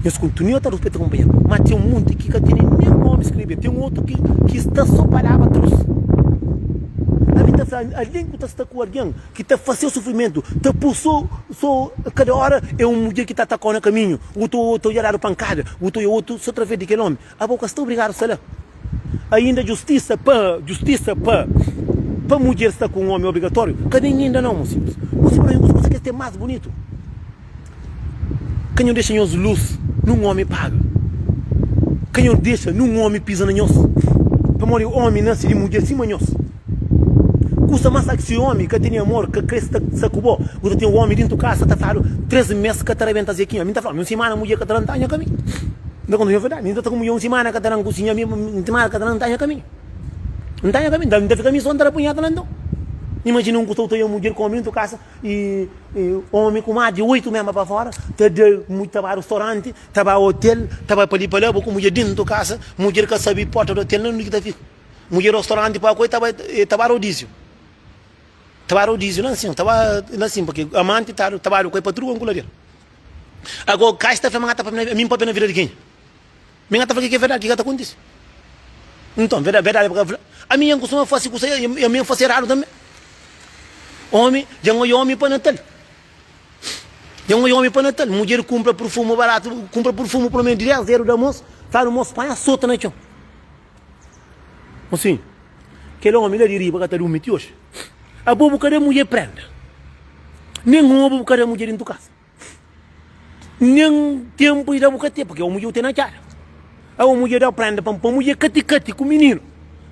nhos kontinua ta ruspeta kunpanheru ma ten un monti ki ka tene nen omi skrebe ten otu ki ki sta so pa laba trus. Ami ta fla algen ku ta sta ku algen ki ta fase-u sufrimentu, ta pô so so kada óra é un mudjer ki ta ataka-u na kaminhu, bu ta ta odja dadu pankada, bu ta odja otu so através di kel ómi. Abo ka sta obrigadu sta la. Ainda justisa pa justisa pa pa mudjer sta ku un ómi obrigatóriu ka ben inda nau, mosinhus. Bo sibi ma kusa ki es ten más bunitu. Ka nho dexa nhos lus nun ómi paga. Ka nho dexa nun ómi piza na nhos. Pamodi ómi nase di mudjer sima nhos. Kusa más sábi si ómi ka tene amor, ka krê sta sta ku bo, bu ta ten ómi dintu kasa ta fladu 3 mês ka ta rabenta zekinha. Mi ta fla, un simana mudjer ka ta da ntanha ka mi. N ta konta nhos verdadi, mi ta sta ku mudjer un simana ka ta da-m kusinha, mi un simana ka ta da ntanha ka mi. Ntanha ka mi, n ta fika mi so n ta da punheta na nton. Imajina un kusa bu ta oja mudjer ku ómi dintu kasa. I omi ku más di 8 mema pa fora ta da ta ba ristoranti, ta ba otel, ta ba pa li pa la, bo ku mudjer dentu kasa, mudjer ka sabi porta di otel na undi ki ta fika. Mudjer ristoranti pa koi ta bai ta ba rodizio. Ta ba rodizio la nsin, ta ba la nsin purki amanti ta ta ba koi pa tudu kua lader. Ago kais ta fla ma ta papia mi npapia na vida di kenha? Mi ka ta fla ke ki é verdadi, ki ka ta kontise. Nton, verdadi, verdadi pa ka fla. Ami N kustuma fasi kusa, ami N fasi eradu tanbe. Omi, dja N oja omi pa Natal. Dja N oja omi pa Natal. Mudjer kunpra purfumu baratu, kunpra purfumu pelo menos di 10 eru da mos, fladu mos panha sota na txon. Mosinhu, kel omi la di riba ka ta durmi ti oji. Abo bu ka da mudjer prenda, nen obu bu ka da mudjer dintu kasa. Nen tenpu i da bu ka ten, purki mudjer bu ten na txada. Awa mudjer dau prenda pa pa mudjer kati-kati ku mininu,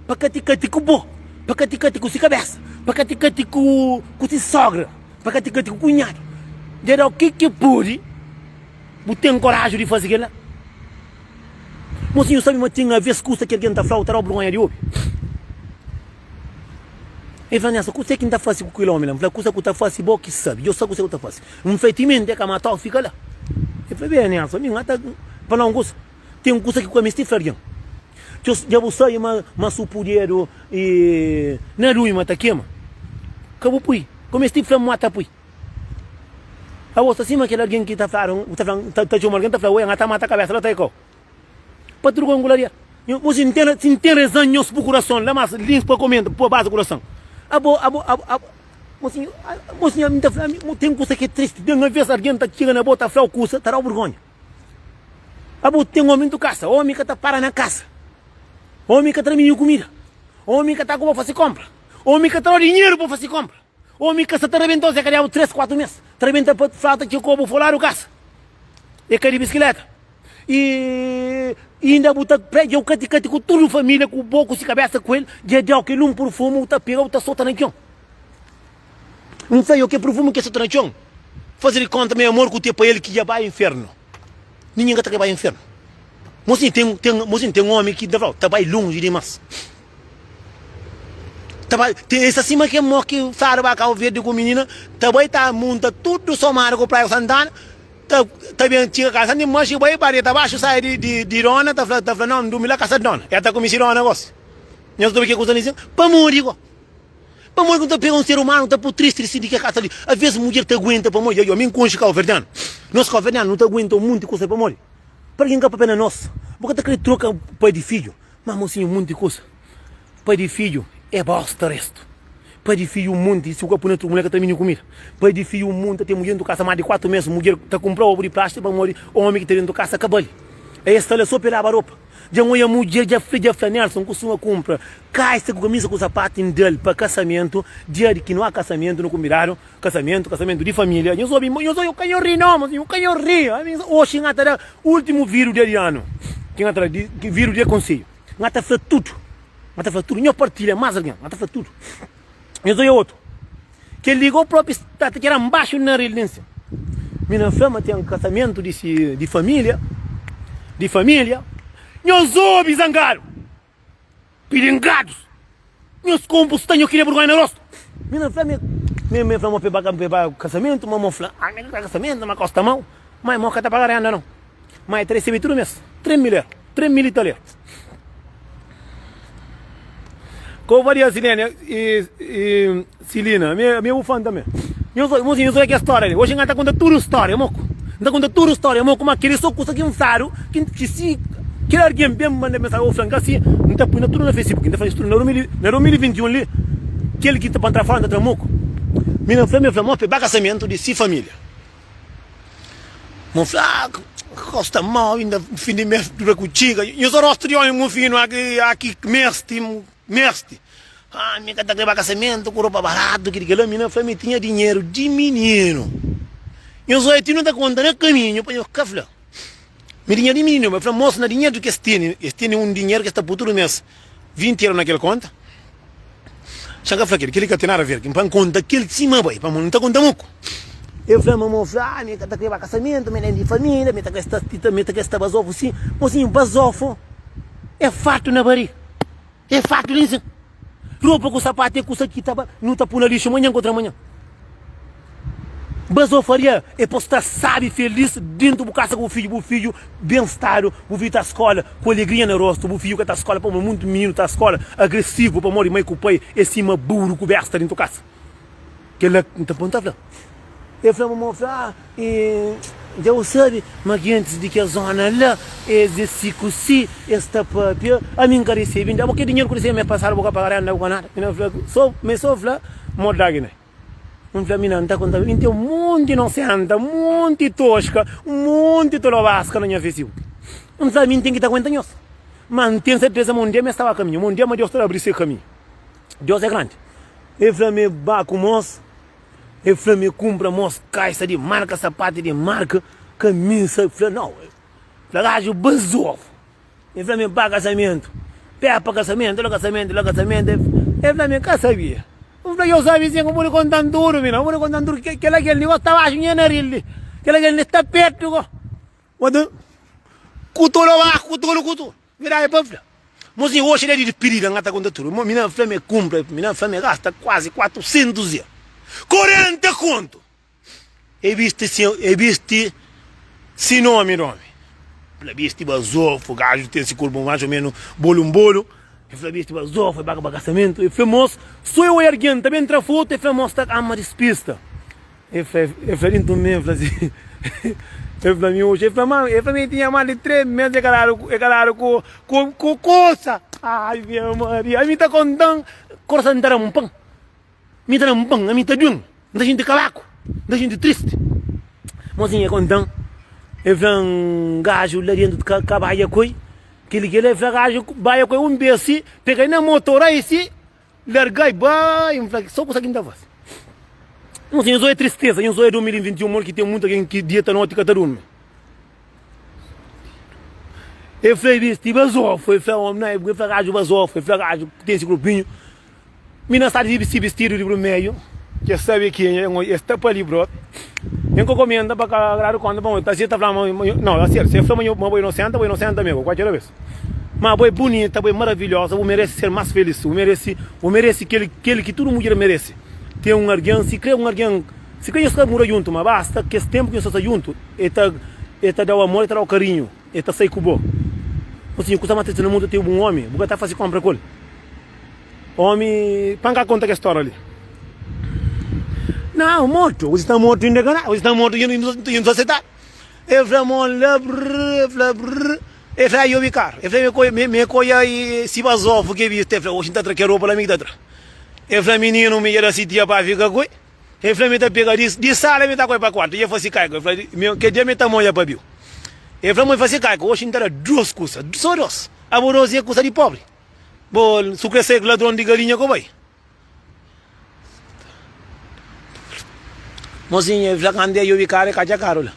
pa kati-kati ku bo, pa kati-kati ku si kabesa, pa kati-kati ku ku si sogra, pa kati-kati ku kunhadu. Dja dau ke ki pudi, bu ten koraju di fasi kila? Mosinhu sabi ma ten aves kusa ki algen ta flau ta dau burgonha di obi. El fla Nelson, Kuse ki N ta fase ku kel omi la? N fla, Kusa ku ta fase, bo ki sabe. Djo sa kuse ku ta fase. N fla, Timenti e ka matau, fika la. El fla, Bem, Nelson, mi N ta fala un kusa. Ten kusa ki ku ka misti fla algen. Djo, dja bu sabe ma, ma su pudedu i na lumi ma ta kema. Ka bu pui. Ku misti fla ma ta pui. Abo sta sima kel algen ki ta fladu, ta fla, ta txoma algen ta fla, Oi, N ta mata kabesa la ta e kau. Pa tudu kon gularia. Nho, bo si N ten, si N ten rezan nhos bu kurason la mas lins pa komenta, pa baza kurason. Abo, abo, abo, abo, mosinhu, mosinhu, ami ta fla, ami, ten kusa ki é tristi, ten aves algen ta txiga na bo ta flau kusa, ta dau burgonha. Abo ten omi ntu kasa, omi ka ta para na kasa, omi ka ta da mininu kumida, omi ka ta ku bo fasi konpra, omi ka ta dau dinheru pa fasi konpra, omi ka sa ta rabentau se ka dau tres, kuatu mes, ta rabenta pa falta txeu kobu foladu kasa, e kai di bisikileta. I inda bu ta prega u kati kati ku tudu familia ku bo ku si kabesa ku el dja dau kel un purfumu u ta pega u ta sota na txon N fla yo ke purfumu ke sota na txon faze di konta ma é amor ku te pa el ki dja bai infernu Ninguém ka ta kre bai infernu Mosinhu ten ten mosinhu ten omi ki ta flau ta bai lonji dimas Ta bai ten es sima ke mo ki fladu ba Cabo Verde ku minina ta bai ta munta tudu somadu ku praia ku Santana Ta ta ben txiga kasa ni manxi bai ba deta baxu sai di di di dona ta fla ta fla no ndumi la kasa di dona el ta kume si dona gosi nhos ta obi ke kusa li sin pamodi go pamodi ku ta pega un ser umanu ta pui tristi di si di ke kasa li aves mudjer ta aguenta pamodi yo mi nkonxi kauverdianu nos kauverdianu nu ta aguenta un munti kusa pamodi pa algin ka papia na nos bo ka ta kre troka pai di fidju ma mosinhu munti kusa. Pai di fidju é bosta restu. Pai di fidju un munti si bu ka pui na tru mulher ka ta mini kumida. Pai di fidju un munti ta ten mudjer dentu kasa más di 4 mes mudjer ta kunpra obu di plástiku pamodi omi ki ta dentu kasa ka bali. Es sta la so pa e laba ropa. Dja N oia mudjer dja fla dja fla Nelson kustuma kunpra kaisa ku kamisa ku sapatu N da-l pa kasamentu dia di ki no a kasamentu no kunbidadu kasamentu kasamentu di familia nhos obi nhos obi ka nho ri no mas ka nho ri oxi N ata da ultimu vidu dia di anu ki N ata da vidu dia konselhu. N ta fla tudu, N ta fla tudu, nho partilha más algen, N ta fla tudu. Nhos odja otu, kel li go propi sta ta txera nbaxu naril di nsin. Mi na fla ma ten kasamentu di si di familia, di familia. Nhos obi zangadu, pilingadus. Nhos konpu sta nho kria burgonha na rostu. Mi na fla mi mi mi fla mo pe ba pe ba kasamentu ma mo fla ah mi ka kasamentu ma kosta mau ma mo ka ta paga renda não ma e ta recebi tudu mes 3 mil euro 3 mil e tal euro Ko faria Silene e e Silina mi mi é bu fã também nhos oi mozinho nhos oi ke storia li hoje nha ta konta tudu storia moku N ta konta tudu storia mo kuma keli so kusa ki N fladu ki ki si kel algen ben manda mensajen ô fla-m ka si N ta pui na tudu na facebook N ta fla es tudu na 2021 li kel ki ta pa N tra fora N ta tra moku Mi na fla mi fla mo pe ba kasamentu di si familia Mo fla ah kos ta mau inda fin di mes dura ku txiga Nhos rostu di omi mufinu aki aki mesti mesti. Ah, mi ka ta kre ba kasamentu ku ropa baratu, kili kila. Mina fla mi tinha dinheru di mininu. Nhos oja ti nu ta konta na kaminhu pa nhos ka fla. Mi dinheru di mininu, ma fla mos na dinheru ki es tene, es tene un dinheru ki es ta pui tudu mes 20 euro na kel konta. Xa ka fla kel, kel-li ka ten nada a ver, pa N konta kel sima bai, pamodi N ta konta muku. El fla ma mo fla, ah, mi ka ta kre ba kasamentu, mi nen di familia, mi ta kre sta, mi ta kre sta bazofu si. Mosinhu, bazofu é fartu na bariga. É fartu li nsin. Ropa ku sapatu é kusa ki ta ba, nu ta pui na lixu manhan kontra manhan. Bazofaria é pa sta sabi, felis dentu bu kasa ku bu fidju, bu fidju ben stadu, bu fidju ta skola ku alegria na rostu, bu fidju ka ta skola pamodi muntu mininu ta skola agresivu pamodi mai ku pai é sima buru ku besta dentu kasa. Kela N ta pon ta fla. El fla ma fla, e dja bu sabe ma gentis di kel zona la es é si ku si, es ta papia, ami N ka resebe inda. Abo ke dinheru ku resebe mes pasadu bu ka paga renda bu ka nada. Mi na fla so, mi so fla mordagi ne. N fla mi na N ta konta mi ten un monti nosenta, un monti toska, un monti tolobaska na nha Facebook. N fla mi N ten ki ta aguenta nhos. Ma N ten serteza ma un dia mi es ta ba kaminhu, ma un dia ma Deus ta abri se kaminhu. Deus é grandi. El fla mi ba ku mos, el fla mi kunpra mos kaisa di marka, sapatu di marka, kamisa, el fla nau, el fla gaju bazofu. El fla mi ba kasamentu, pé pa kasamentu, la kasamentu, la kasamentu, el fla mi ka sabia. N fla yo sabi sin, bu pudi kontan tudu mi na, bu pudi kontan tudu, kila kel li gosi ta baxu nha naril li, kila kel li sta pertu go. Kutulu ba, kutulu, kutulu. Verdadi pa fla. Mozinho, oxi é dia di despedida, N ka ta konta tudu. Mina fla ma e kunpra, mina fla ma e gasta kuazi 400 e 40 kontu. E bisti si, e bisti si nomi di omi. Fla bisti bazofu, gaju ten si korpu mas o menu bolu-bolu. E fla bisti bazofu, e ba pa kasamentu. E fla mos, so e oja algen ta ben tra fotu, e fla mos ta ama dispista. E fla, e fla dintu mi, e fla si, e fla mi oxi, e fla ma, e fla mi tinha mas di 3 mes e ka dadu, e ka dadu ku, ku, ku kusa. Ai minha Maria, ami ta kontan, korson ta da-m pan, mi ta da-m pan, ami ta duen, N ta xinti kalaku, N ta xinti tristi. Mosinha kontan, e fla-m gaju la dentu ka, ka baia koi, kili kila, e fla gaju baia koi un bes si, pega na motor ai si, Largai bai, N fla so kusa ki N ta fase. N fla, Nhos oia tristeza, nhos oia 2021 modi ki ten mutu algen ki dia ta noti ka ta durmi. El fla, bisti bazofu, el fla omi, na el fla gaju bazofu, el fla gaju ten si grupinhu. Mi na sta di bisti bistidu di brumeju, ke sabe kenha, es sta pa li propi. N ka komenta pa ka agradu konta pamodi ta si ta fla ma no, asertu, si el fla ma bo inosenta, bo inosenta mego, kualker bes. Ma bo é bunita, bo é maravilhosa, bu merese ser más felis, bu merese, bu merese kel, kel ki tudu mudjer merese, ten un algen, si kre un algen, si kre nhos ka mura djuntu, ma basta kes tenpu ki nhos ta sta djuntu, e ta, e ta dau amor, e ta dau karinhu, e ta sai ku bo. Mosinhu, kusa más tristi na mundu ten un omi, bu ka ta fasi konpra ku el. Omi, pa N ka konta kes stória li. Nau, mortu, bu sta mortu inda ka na, bu sta mortu inda nu ta setadu. El fla mon la brrr, el fla brrr, el fla ai obi karu, el fla mi mi ko ya si bazofu ke bisti, el fla oxi nta tra ke ropa la mi ki ta tra, el fla mininu mi dja da si tia pa fika ku el, el fla mi ta pega di di sala mi ta koi pa kuartu, dja fasi kaiku, el fla mi ke dia mi ta moja pa biu, el fla mo fasi kaiku oxi nta da dos kusa, so dos, abo dos e kusa di pobri, bo su kre ser ladron di galinha ko bai. Mosinha, el fla kantu el obi karu, el ka atxa karu la.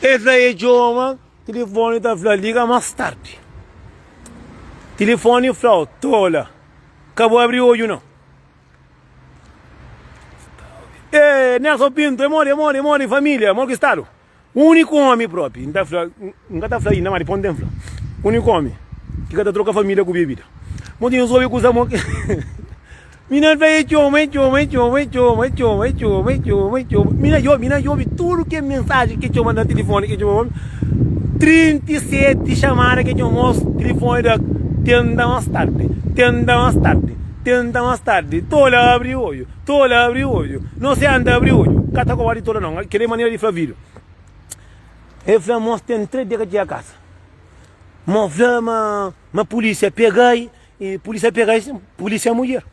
El fla, el txoma, tilifoni ta fla, liga más tardi. Tilifoni fla-u, tola, ka bu abri odju nau. E Nelson Pinto, é modi, é modi, é modi, família, modi ki stadu? Úniku ómi própi, N ta fla, N ka ta fla inda, má dipôs N ten fla. Úniku ómi ki ka ta troka família ku bebida. Monti nhos obi kuza mo ki Mina fla, E txoma, e txoma, e txoma, e txoma, e txoma, e txoma, e txoma, e txoma. Mina djobi, mina djobi tudu ke mensaji ke txoma na tilifoni ke txoma omi. 37 xamada ke txoma mos tilifoni da tenta más tardi, tenta más tardi, tenta más tardi. Tola abri odju. Tola abri odju. No se anda abri odju. Ka ta koba di tola non. Kel é manera di fla vidu. El fla mos ten 3 dia ka txiga kasa. Mo fla ma ma pulisia pega-i e pulisia pega-i sin, pulisia mudjer.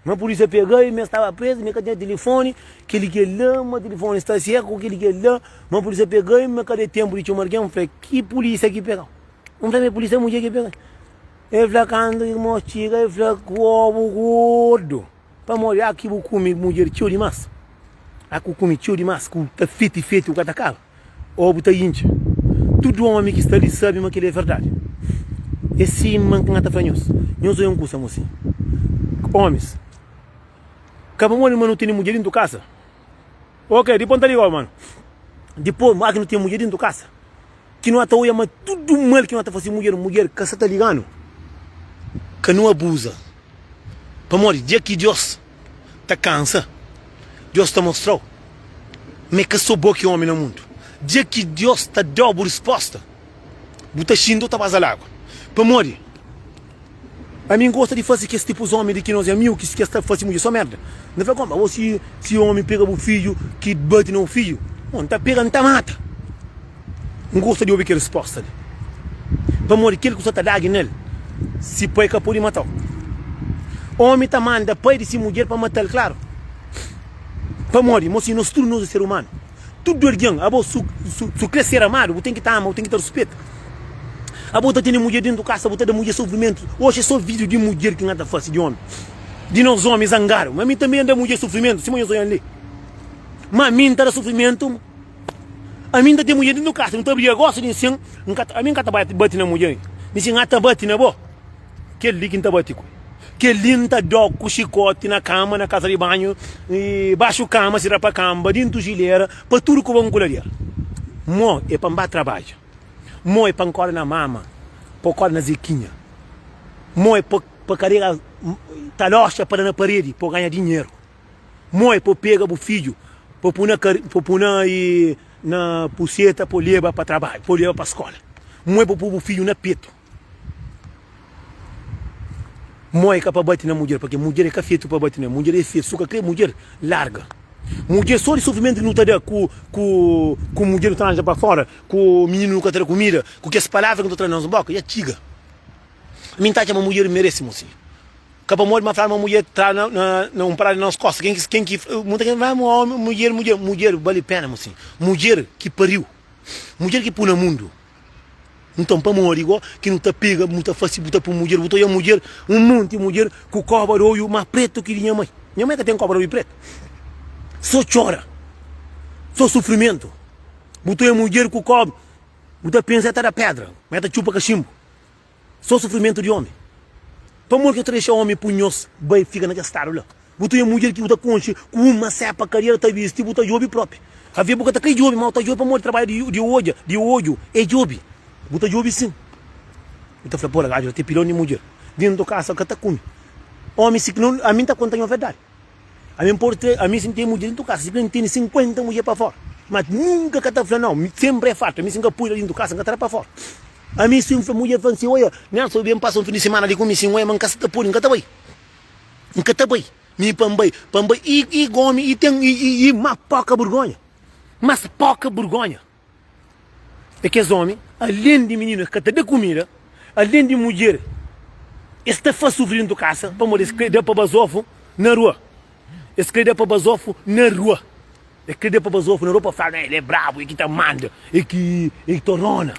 Ma pulisia pega-i, ma el staba prezu, ma el ka tinha tilifoni, kel ki el la, ma tilifoni sta seku, kel ki el la, ma pulisia pega-i, ma ka da tenpu di txoma algen. N fla, ki pulisia ki pega-u? N fla ma é pulisia mudjer ki pega-i. El fla kantu ki mos txiga, el fla ku obu gordu, pamodi a ki bu kume mudjer txeu dimas, a ku kume txeu dimas, ku ta feti feti ku ka ta kaba, obu ta intxa. Tudu omi ki sta li sabe ma kel-li é verdadi. É sima ki N ta fla nhos, nhos oia un kusa, mosinhu, omis, ka pamodi ma nu tene mudjer dintu kasa, ok, dipos N ta liga-u, manu, dipos ma ki nu ten mudjer dintu kasa. Ki nu ata oia ma tudu mal ki nu ata fase mudjer, mudjer ka sa ta liganu. Ka nu abuza. Pamodi dia ki Dios ta kansa, Dios ta mostrau ma é ka so bo ki omi na mundu. Dia ki Dios ta dau bu risposta, bu ta xinti o ta baza lagua. Pamodi Ami N gosta di fase kes tipus omi di ki nos é amigu ki kes ta fase mudjer so merda. N ta fla konpa, abo si si omi pega bu fidju ki bati na bu fidju, bon N ta pega N ta mata. N gosta di obi kel risposta li. Pamodi kel ku sa ta dagi nel, si pai ka pudi matau. Omi ta manda pai di si mudjer pa matal, klaru. Pamodi, mo si nos tudu nos é ser umanu. Tudu algen, abo su su kre ser amadu, bu ten ki ta ama, bu ten ki ta ruspeta. Abo ta tene mudjer dentu kasa, bu ta da mudjer sufrimentu. Oxi é so video di mudjer ki N ta fasi, di omi, di nos omi zangadu. Ma mi tanbe N da mudjer sufrimentu, sima nhos oian li. Ma mi N ta da sufrimentu, ami N ta ten mudjer dentu kasa, nu ta briga gosi di nsin, N ka ta, ami N ka ta bati na mudjer, mi si N ta bati na bo. Kel-li ki N ta bati ku el. Kel-li N ta da-u ku xikoti na kama, na kaza di banhu, baxu kama, si da pa kanba, dintu jilera, pa tudu ku ba nkulader. Mo é pa N ba trabadja. Mo é pa N kóre na mama, pa kóre na Zekinha. Mo é pa pa karega taloxa pa da na paredi pa ganha dinheru. Mo é pa pega bu fidju pa pui na pa pui na na puseta pa leba pa trabadju, pa leba pa skola. Mo é pa pui bu fidju na petu. Mo é ka pa bati na mudjer, pake mudjer é ka fetu pa bati na mudjer, é fetu, su ka kre mudjer, larga. Mudjer so di sofrimentu ki nu ta da ku ku ku mudjer nu ta ranja pa fora, ku mininu nu ka ta da kumida, ku kes palavra ki nu ta tra na nos boka, dja txiga. Mi nta atxa ma mudjer merese mosinhu. Ka pamodi ma fladu ma mudjer tra na na na un parada na nos kosta, ken ki ken ki muta ken fla ma omi mudjer mudjer mudjer bali pena mosinhu. Mudjer ki pariu, mudjer ki pui na mundu. Nton, pamodi go ki nu ta pega, bu ta fase, bu ta pui mudjer, bu ta odja mudjer, un monti mudjer ku koba di oiu más pretu ki di nha mai. Nha mai ka ten koba di oiu pretu. So txora, so sufrimentu. Bu ta odja mudjer ku koba, bu ta pensa el ta da pedra, ma el ta txupa kaxinbu. So sufrimentu di omi. Pamodi ki bu ta dexa omi pui nhos bai fika na kel stadu la? Bu ta odja mudjer ki bu ta konxe ku uma sepa kariera ta bisti, bu ta djobe propi. Avia bu ka ta kai djobe, ma bu ta djobe pamodi trabadju di odja, di odju é djobe. Bu ta djobe sin. Bu ta fla, Pora, gaju la ten pilon di mudjer. Dentu kasa ka ta kume. Omi si ki ami N ta konta nho verdadi. Ami N pode tra, ami si N ten mudjer dentu kasa, si ki N tene 50 mudjer pa fora. Ma nunka ka ta fla nau, senpri é fartu. Ami si N ka pui la dentu kasa, N ka ta da pa fora. Ami si N fla mudjer, fla-m si, oia, Nelson, ben pasa un fin di simana li ku mi, si N oia ma N ka sa ta pode, N ka ta bai. N ka ta bai. Mi pa N bai, pa N bai. I, i gomi, i ten, i, i, i ma poka burgonha. Mas poka burgonha. É kes omi, alen di mininu es ka ta da kumida, alen di mudjer es ta faz sufri dentu kasa, pamodi es kre da pa bazofu na rua. Es kre da pa bazofu na rua. Es kre da pa bazofu na rua pa fla, el é brabu, é ki ta manda, é ki, é ki torona.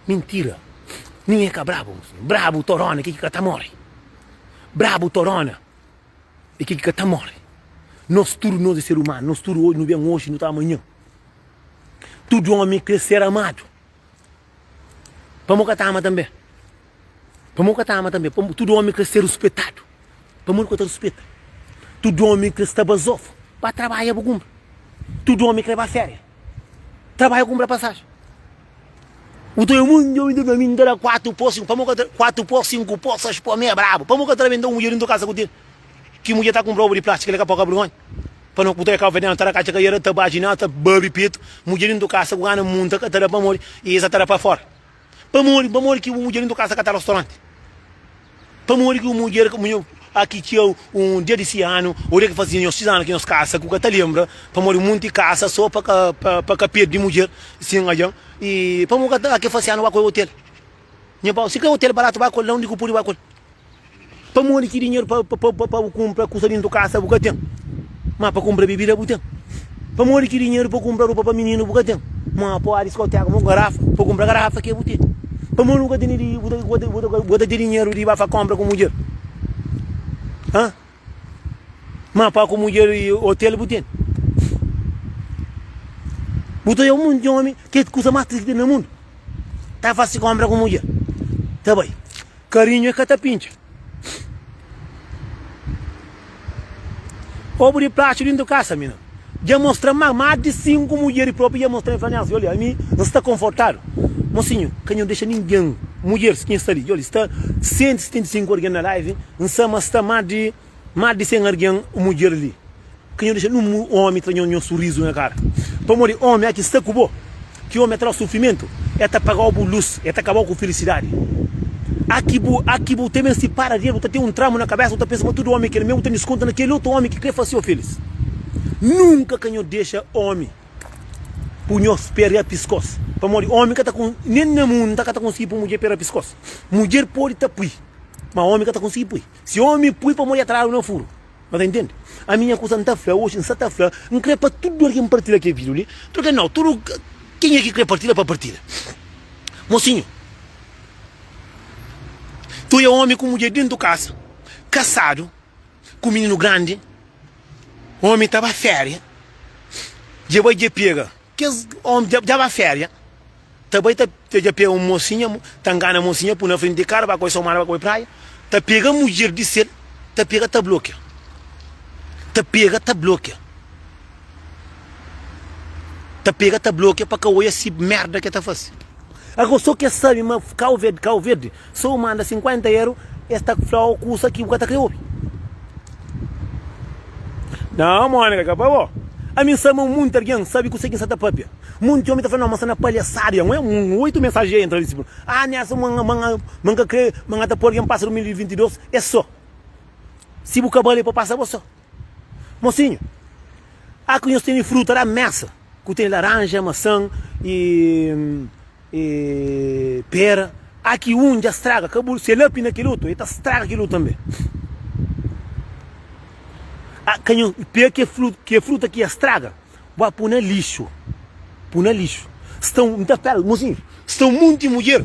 Mintira. Nin é ka brabu. Brabu torona, ke ki ka ta more. Brabu torona é kel ki ka ta móre. Nos tudu nos é ser umanu, nos tudu nu ben oji, nu ta amanhan. Tudu ómi krê ser amadu. Pamodi ka ta ama tanbê? Pamodi ka ta ama tanbê? Tudu ómi krê ser ruspetadu. Pamodi ka ta ruspeta? Tudu ómi krê sta bazofu. Ba trabadja bu kunpra. Tudu ómi krê ba féria. Trabadja kunpra pasajen. Bu ta obi munti omi ta fla, mi N ta da 4 pó, 5, pamo ka ta, 4 pó, 5 pó, 6 pó, mi é brabu. Pamo ka ta rabenta un mudjer dintu kasa ku ti, ki mudjer ta kunpra obu di plastika, el ka poka burgonha. Pa no ku ta kauverdianu ta da katxa kaiera, ta bajina, ta babi petu, mudjer dintu kasa ku gana munta ka ta da pamodi, i es ta da pa fora. Pamodi, pamodi ki bu mudjer dintu kasa ka ta rostoranti? Pamodi ki un mudjer a ki txeu un dia di si anu ô dia ki faze nhos xis anu ki nhos kasa ku ka ta lenbra pamodi munti kasa so pa ka pa ka perdi mudjer sin algen i pamodi ka ta a ki fase anu ba ku otel nha pau si ka otel baratu ba ku el la undi ku pudi ba ku el pamodi ki dinheru pa pa pa bu kunpra kusa dintu kasa bu ka ten ma pa kunpra bibida bu ten pamodi ki dinheru pa kunpra ropa pa mininu bu ka ten ma pode diskoteka mo garafa pa kunpra garafa ke bu ten. Pamodi bu ka tene di bu ta bu ta bu ta ten dinheru di ba fa konpra ku mudjer? Ha? Ma pa ku mudjer i otel bu ten? Bu ta oja un monti omi ki é kusa más tristi ki ten na mundu, ta fasi konpra ku mudjer, ta bai. Karinhu é ka ta pintxa. Obu di plástiku dintu kasa mi na dja mostra-m ma más di 5 mudjer propi dja mostra-m fla Nelson olha ami N sta konfortadu mosinhu ka nho dexa ningen mudjeris ki sta li dja sta 175 argen na live N sa ma sta más di más di 100 argen mudjer li Ka nho dexa nun omi tra nho nho surizu na kara. Pamodi omi a ki sta ku bo, ki omi a tra-u sufrimentu, e ta paga-u bu lus, e ta kaba-u ku filisidadi. A ki bu, a ki bu ta ben sipara di el, bu ta ten un tramu na kabesa, bu ta pensa ma tudu omi é kel mê, bu ta diskonta na kel otu omi ki kre fase-u filis. Nunka ka nho dexa omi pu nho peria piskos, pamodi omi ka ta kon, nen na mundu ka ta konsigi pu mudjer peria piskos. Mudjer pode ta pui, ma omi ka ta konsigi pui. Si omi pui, pamodi e tradu na furu. Nhos ta intende? Ami nha kusa N ta fla oxi, N sa ta fla, N kre pa tudu algen partilha kel vídiu li. Tudu algen nau, tudu kenha ki kre partilha pa partilha. Mosinhu, tu é omi ku mudjer dentu kasa, kasadu, ku mininu grandi, omi ta ba féria, dja bai dja pega kes omi, dja ba féria, ta bai ta dja pega un mosinha, ta ngana mosinha pui na frenti di kara, ba koi somada, ba koi praia, ta pega mudjer di sel, ta pega ta blokia, ta pega ta blokia, ta pega ta blokia pa ka oia si merda ke ta fase. Ago so ke sabi ma Kau Verde, Kau Verde, so manda 50 euro, es ta flau kusa ki bu ka ta kre obi. Não, Mónica, ka pa bo. Ami N sa ma munti algen sabi kuse ki N sa ta papia. Munti omi ta fla, Nau, ma N sta na palhasada. Nha un oitu mensaji dja entra li, sipu, Ah, Nelson, ma, ma, ma N ka kre, ma N ka ta poi algen pasa 2022 es so. Si bu ka bale pa pasa bo so. Mosinhu, ah ku nhos tene fruta la mesa, ku tene laranja, masan i. E pera, a ki un dja straga, ka bu, si el api na kel otu, el ta straga kel otu tanbe. A ka nho pega ke fruta, ke fruta ki ya straga, bu a pui na lixu, pui na lixu. Sta un, N ta fla, mosinhu, sta un monti mudjer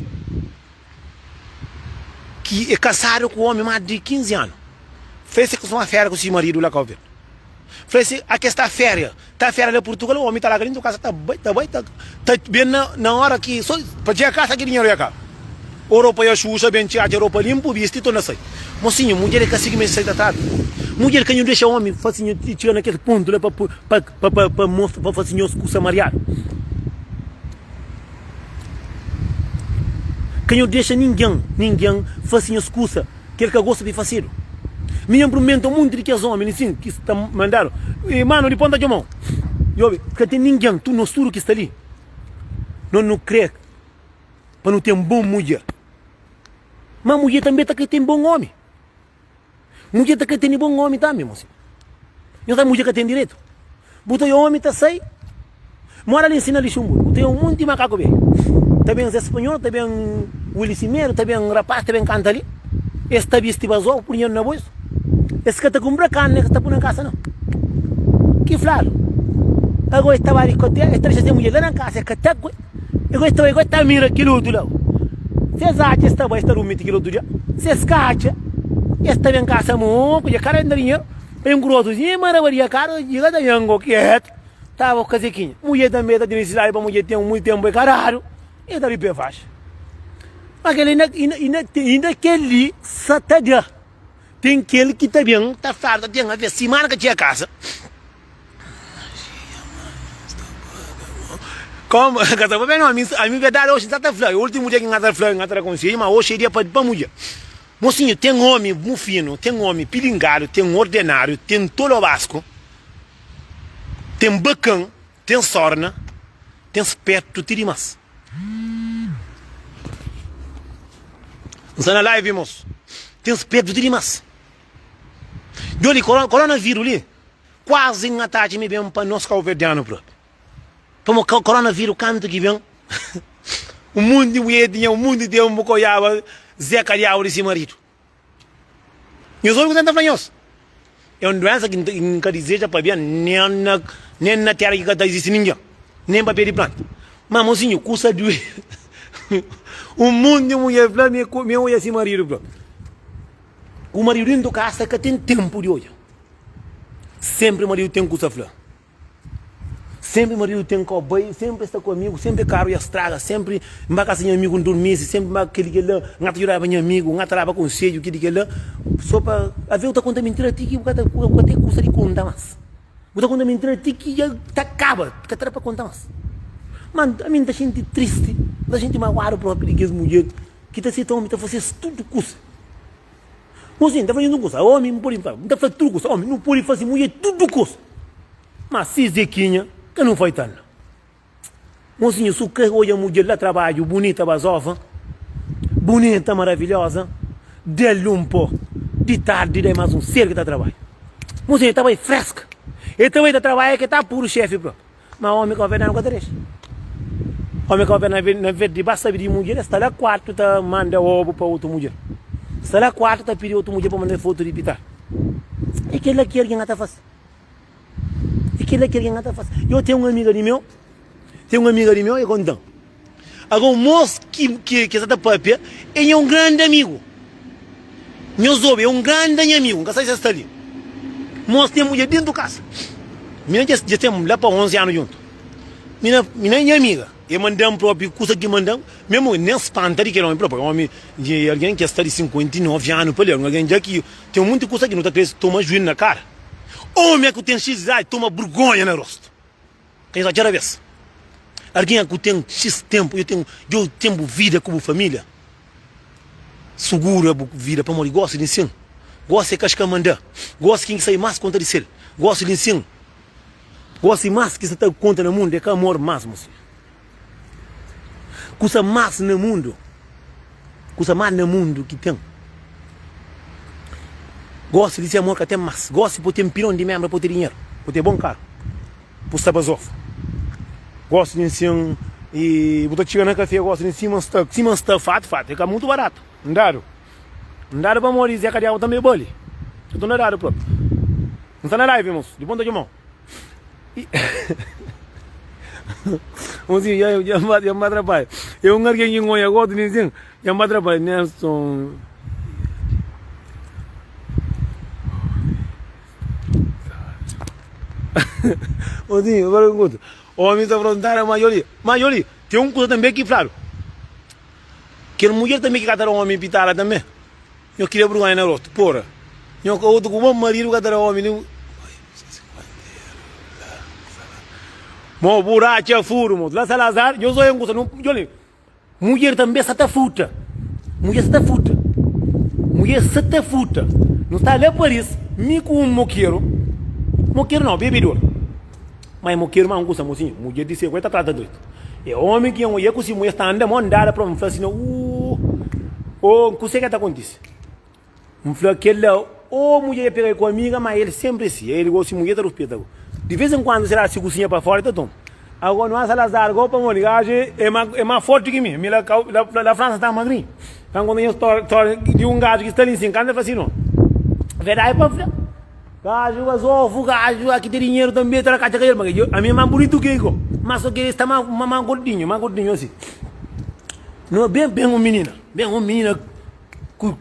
ki e kasadu ku omi mas di 15 anu, fla si kustuma fera ku si maridu la Kau Verdi. Fla si a ke sta feria, ta feria la Purtugal, omi ta larga dintu kasa ta bai, ta bai, ta ta ben na na ora ki so pa txega kasa ki dinheru ya kaba. O ropa ya xuxa, ben txega atxa ropa limpu, bisti, torna sai. Mosinhu, mudjer e ka sigi meste sai ta tradu. Mudjer ka nhu dexa omi fasi nhu txiga na kel pontu la pa pa pa pa pa mostra pa fasi nhos kusa mariadu. Ka nhu dexa ningen, ningen fasi nhos kusa. Ki el ka gosta di fasedu. Mi N prumenta un monti di kes omi li sin ki sta mandadu. I manu di ponta txomau. I obi, ka ten ningen, tu nos tudu ki sta li, no nu kre pa nu ten bon mudjer. Ma mudjer tanbe ta kre ten bon omi. Mudjer ta kre tene bon omi tanbe, mosi. Nhos sabe mudjer ka ten direitu. Bu ta oia omi ta sai, mora li nsina Luxemburgo, bu ta oia un monti makaku be. Ta ben Zé Spanhol, ta ben Willy Simedo, ta ben rapaz ta ben kanta li. Es ta bisti bazó, pui dinheru na bolsu. Es ka ta kunpra karni, es ka ta pui na kasa nau. Ki fladu? Ago es ta ba diskoteka, es ta dexa se mudjer la na kasa, es ka ta kue. Ago es ta bai, ago es ta mira kel otu la. Se es atxa, es ta bai, es ta durmi ti kel otu dia. Se es ka atxa, es ta ben kasa moku, dja kada ben da dinheru. Tem grosso sim, mas na badia caro, diga da yango quieto. Tava casequinha. Mulher também tá tendo cidade para mulher tem muito tempo é caralho. E tá de pé faixa. Mas aquele ainda, ainda, ainda, ainda aquele satadá. Tem aquele que tá bem, tá farta, tem a ver, semana que tinha casa. Como, ka ta papia não, a mim, a mim verdade hoje tá ta fla, último dia que nga ta fla, nga ta conselho, mas hoje é dia pa pa mulher. Mosinhu, ten omi mufinu, ten omi pilingadu, ten ordenáriu, ten tolobasku, ten bakan, ten sórna, ten spértu ti dimás. N sta na live, mos. Ten spértu ti dimás. Djobe li, koronavíru li, kuazi N atadja mi ben pa nos kauverdianu propi. Pamo koronaviru kantu ki ben un monti mulher tinha un monti tempu ka odjaba Zé Kadiabu di si maridu. Nhos obi kuzê N ta fla nhos? É un duensa ki N ka dizeja pa ben nen na nen na tera ki ka ta izisti ningen, nen pa pé di planta. Ma mosinhu, kusa duê. Un monti mudjer fla mi mi odja si maridu fla ku maridu dentu kasa ka ten tenpu di odja. Senpri maridu ten kusa fla. Senpri maridu ten kau bai, senpri sta ku amigu, senpri karu ya straga, senpri N ba kasa nha amigu N durmisi, senpri N ba kel-li kel-la, N ka ta djudaba nha amigu, N ka ta daba konsedju kel-li kel-la, so pa avê bu ta konta mintira ti ki bu ka ta bu ka ten kusa di konta mas. Bu ta konta mintira ti ki dja ta kaba, ka ta da pa konta mas. Ma ami N ta xinti tristi, N ta xinti maguadu propi di kes mudjer ki ta seta omi ta fase-s tudu kusa. Mosinhu, N ta fla nhos un kusa, omi N pode fla, N ta fla tudu kusa, omi nu pode fase mudjer tudu kusa, ma si Zekinha ka nu fai tal la. Mosinhu, su ka odja mudjer la trabadju, bunita bazova, bunita maravilhoza, del un po di tardi dai mas un sedu ki ta trabadja. Mosinhu, el ta bai freska, el ta bai ta trabadja ke ta puru xefi propi. Ma omi kabuverdianu ka ta dexa. Omi kabuverdianu na vez di ba sabe di mudjer, el sta la kuartu ta manda obu pa otu mudjer. Sta la kuartu ta pidi otu mudjer pa manda fotu di pital. E kila ki algin ta fasi. E kila ki algin ta fasi. Yo ten un amiga di meu, ten un amiga di meu, e kontan. Agora un mos ki ki ki sa ta papia é nha un grandi amigu. Nhos obi, é un grandi nha amigu, N ka sabe si el sta li. Mos ten mudjer dentu kasa. Mina dja dja ten la pa 11 anu djuntu. Mina mina é nha amiga. E manda-m propi kusa ki manda-m, mesmu nen spanta di kel omi propi. Omi di algen ki sta di 59 anu pa li, un algen dja ki ten munti kusa ki nu ta kre toma juiu na kara. Omi é ku ten xis idadi toma burgonha na rostu. Ka nhos atxa bes. Argen ku ten xis tenpu, yo ten djo ten bu vida ku bu familia. Sugura bu vida pamodi gosi di nsin. Gosi é kaska manda. Gosi kin ki sabi mas konta di sel. Gosi di nsin. Gosi mas ki sa ta konta na mundu é ka amor mas mosinha. Kusa mas na mundu, kusa mas na mundu ki ten. Gosi di se amor ka ten mas. Gosi po ten pilon di membra po ten dinheru, po ten bon karu, po sta bazofa. Gosi di nsin i bu ta txiga na kafe gosi di sima sta, sima sta fatu fatu, e ka mutu baratu. N dadu, N dadu pamodi Zé Kadiabu tanbe bali. Nton na dadu propi. N sta na live mos, dipos N ta txomau. Mozinho, dja N ba trabadja. É un algen ki N odja gosi li nsin, dja N ba trabadja. Nelson. Mozinho, agora N konta. Omi ta frontadu ma djoli, ma djoli, ten un kuza tanbe ki fladu. Kel mudjer tanbe ki ka ta da omi pitada tanbe. Nho kria burgonha na rostu, pora. Nho ka otu ku bo maridu ka ta da omi nin. Mo bu ratxa furu mo. La Salazar, nho zoia nkusa nu djoli. Mudjer tanbe sa ta futa. Mudjer sa ta futa. Mudjer sa ta futa. Nu sta la Paris, mi ku un mokeru. Mokeru nau, bebedor. Ma e mokeru ma nkusa mosinhu. Mudjer di seku e ta trata dretu. E omi ki N oja ku si mulher sta anda mon dada pa N fla si na uuh oh kuse ke ta kontise? N fla kela oh mulher ya pega ku amiga ma el sempre si el gosi mulher ta ruspeta go di vez en kuandu sera si kusinha pa fora el ta toma ago no Salazar go pamodi gajo e ma e ma forti ki mi mi la la la França sta magrinho pa N konta nha storia di un gajo ki sta li nsin kanta fla si no verdade pa fla. Gaju gazofu, gaju aki ten dinheru tanbe ta da katxa ka el, ma ami é más bunitu ki el go, ma so ki el sta má má gordinhu, má gordinhu asi. No ben ben un minina, ben un minina ku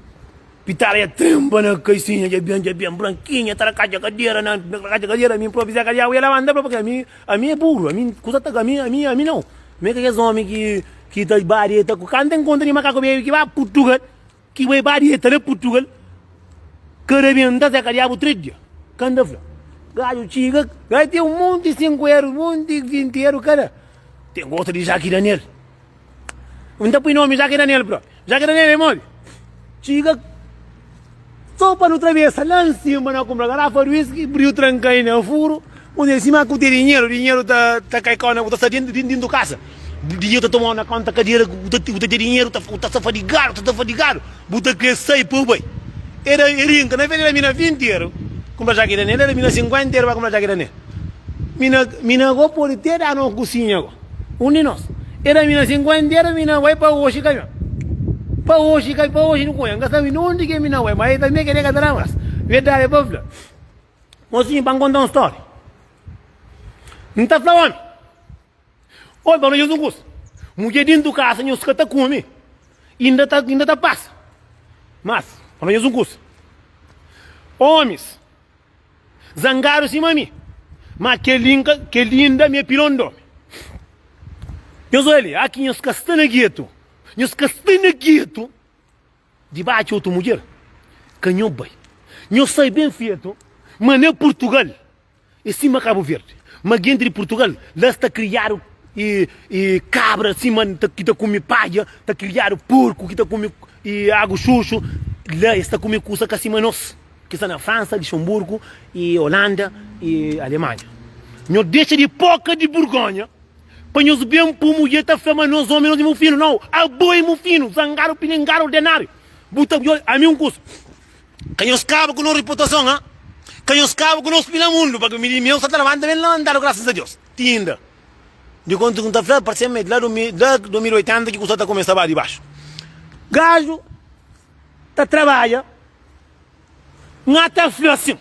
pitada ya trenpa na kaisinha dja ben dja ben brankinha ta da katxa kadera na katxa kadera ami propi Zé Kadiabu ya labanta propi ami ami é buru, ami kusa ta ami ami ami nau, ami é ka kes omi ki ki ta ba dieta ku kanta enkontra di makaku bebi ki ba Purtugal. Ki bai ba dieta na Purtugal ka rabenta Zé Kadiabu 3 dia. Kanda fla, Gaju txiga, gai ten un monti 5 eru, monti 20 eru kada. Ten gosta di Jaki Daniel. N ta pui nomi Jaki Daniel propi. Jaki Daniel é modi? Txiga so pa nu trabesa la nsima na kunpra garafa di whisky, briu trankai na furu. Undi sima ku ten dinheru, dinheru ta ta kai kau na bu ta sta dentu dentu kasa. Dinheru ta tomau na konta kadera, bu ta bu ta ten dinheru ta bu ta sta fadigadu, ta sta fadigadu, bu ta kre sai pa bu bai. Era e rinka, na vez era mina 20 eru kumpra jaketa nel, era mina 50 eru ba kumpra jaketa nel. Mina mina go podi te danu un kusinha go, un di nos. Era mina 50 eru, mina bai pa oxi kamion. Pa oxi ka pa oxi nu konha, N ka sabi nunde ke mina bai, ma e tambe kede ka ta da mas. Verdadi pa fla. Mosinhu, pa N konta un stória. N ta fla omi, Oi, pa nhos un kusa, mudjer dintu kasa nhos ka ta kume. Inda ta inda ta pasa. Mas, pa nhos un kusa. Omis zangadu sima mi, ma kel-li N ka, kel-li inda mi é pilon di omi. Nhos oja li, aki nhos ka sta na getu, nhos ka sta na getu di batxi otu mudjer, ka nho bai. Nhos sai ben fetu ma na Purtugal É sima Kabu Verdi, ma genti di Purtugal la sta kriadu e e kabra sima ki ta kume padja, ta kriadu porku ki ta kume e agu xuxu, la es ta kume kusa ka sima nos ki sta na Fransa, Lixonburgu e Olanda e Alemanha. Nho dexa di poka di burgonha pa nhos ben pu mudjer ta fla ma nos omi nos e mufinu, nau abo e mufinu, zangadu, pilingadu, ordenariu, bu ta ami un kusa. Ka nhos kaba ku nos riputason, ha? Ka nhos kaba ku nos pila mundu, pa mi di meu sa ta labanta ben labantadu, grasas a Deus. Ti inda, di kontu ki N ta fla, parse-m ma é di la 2080 ki kusa ta kumesa ba di baxu. Gaju ta trabadja, N ta fla sin.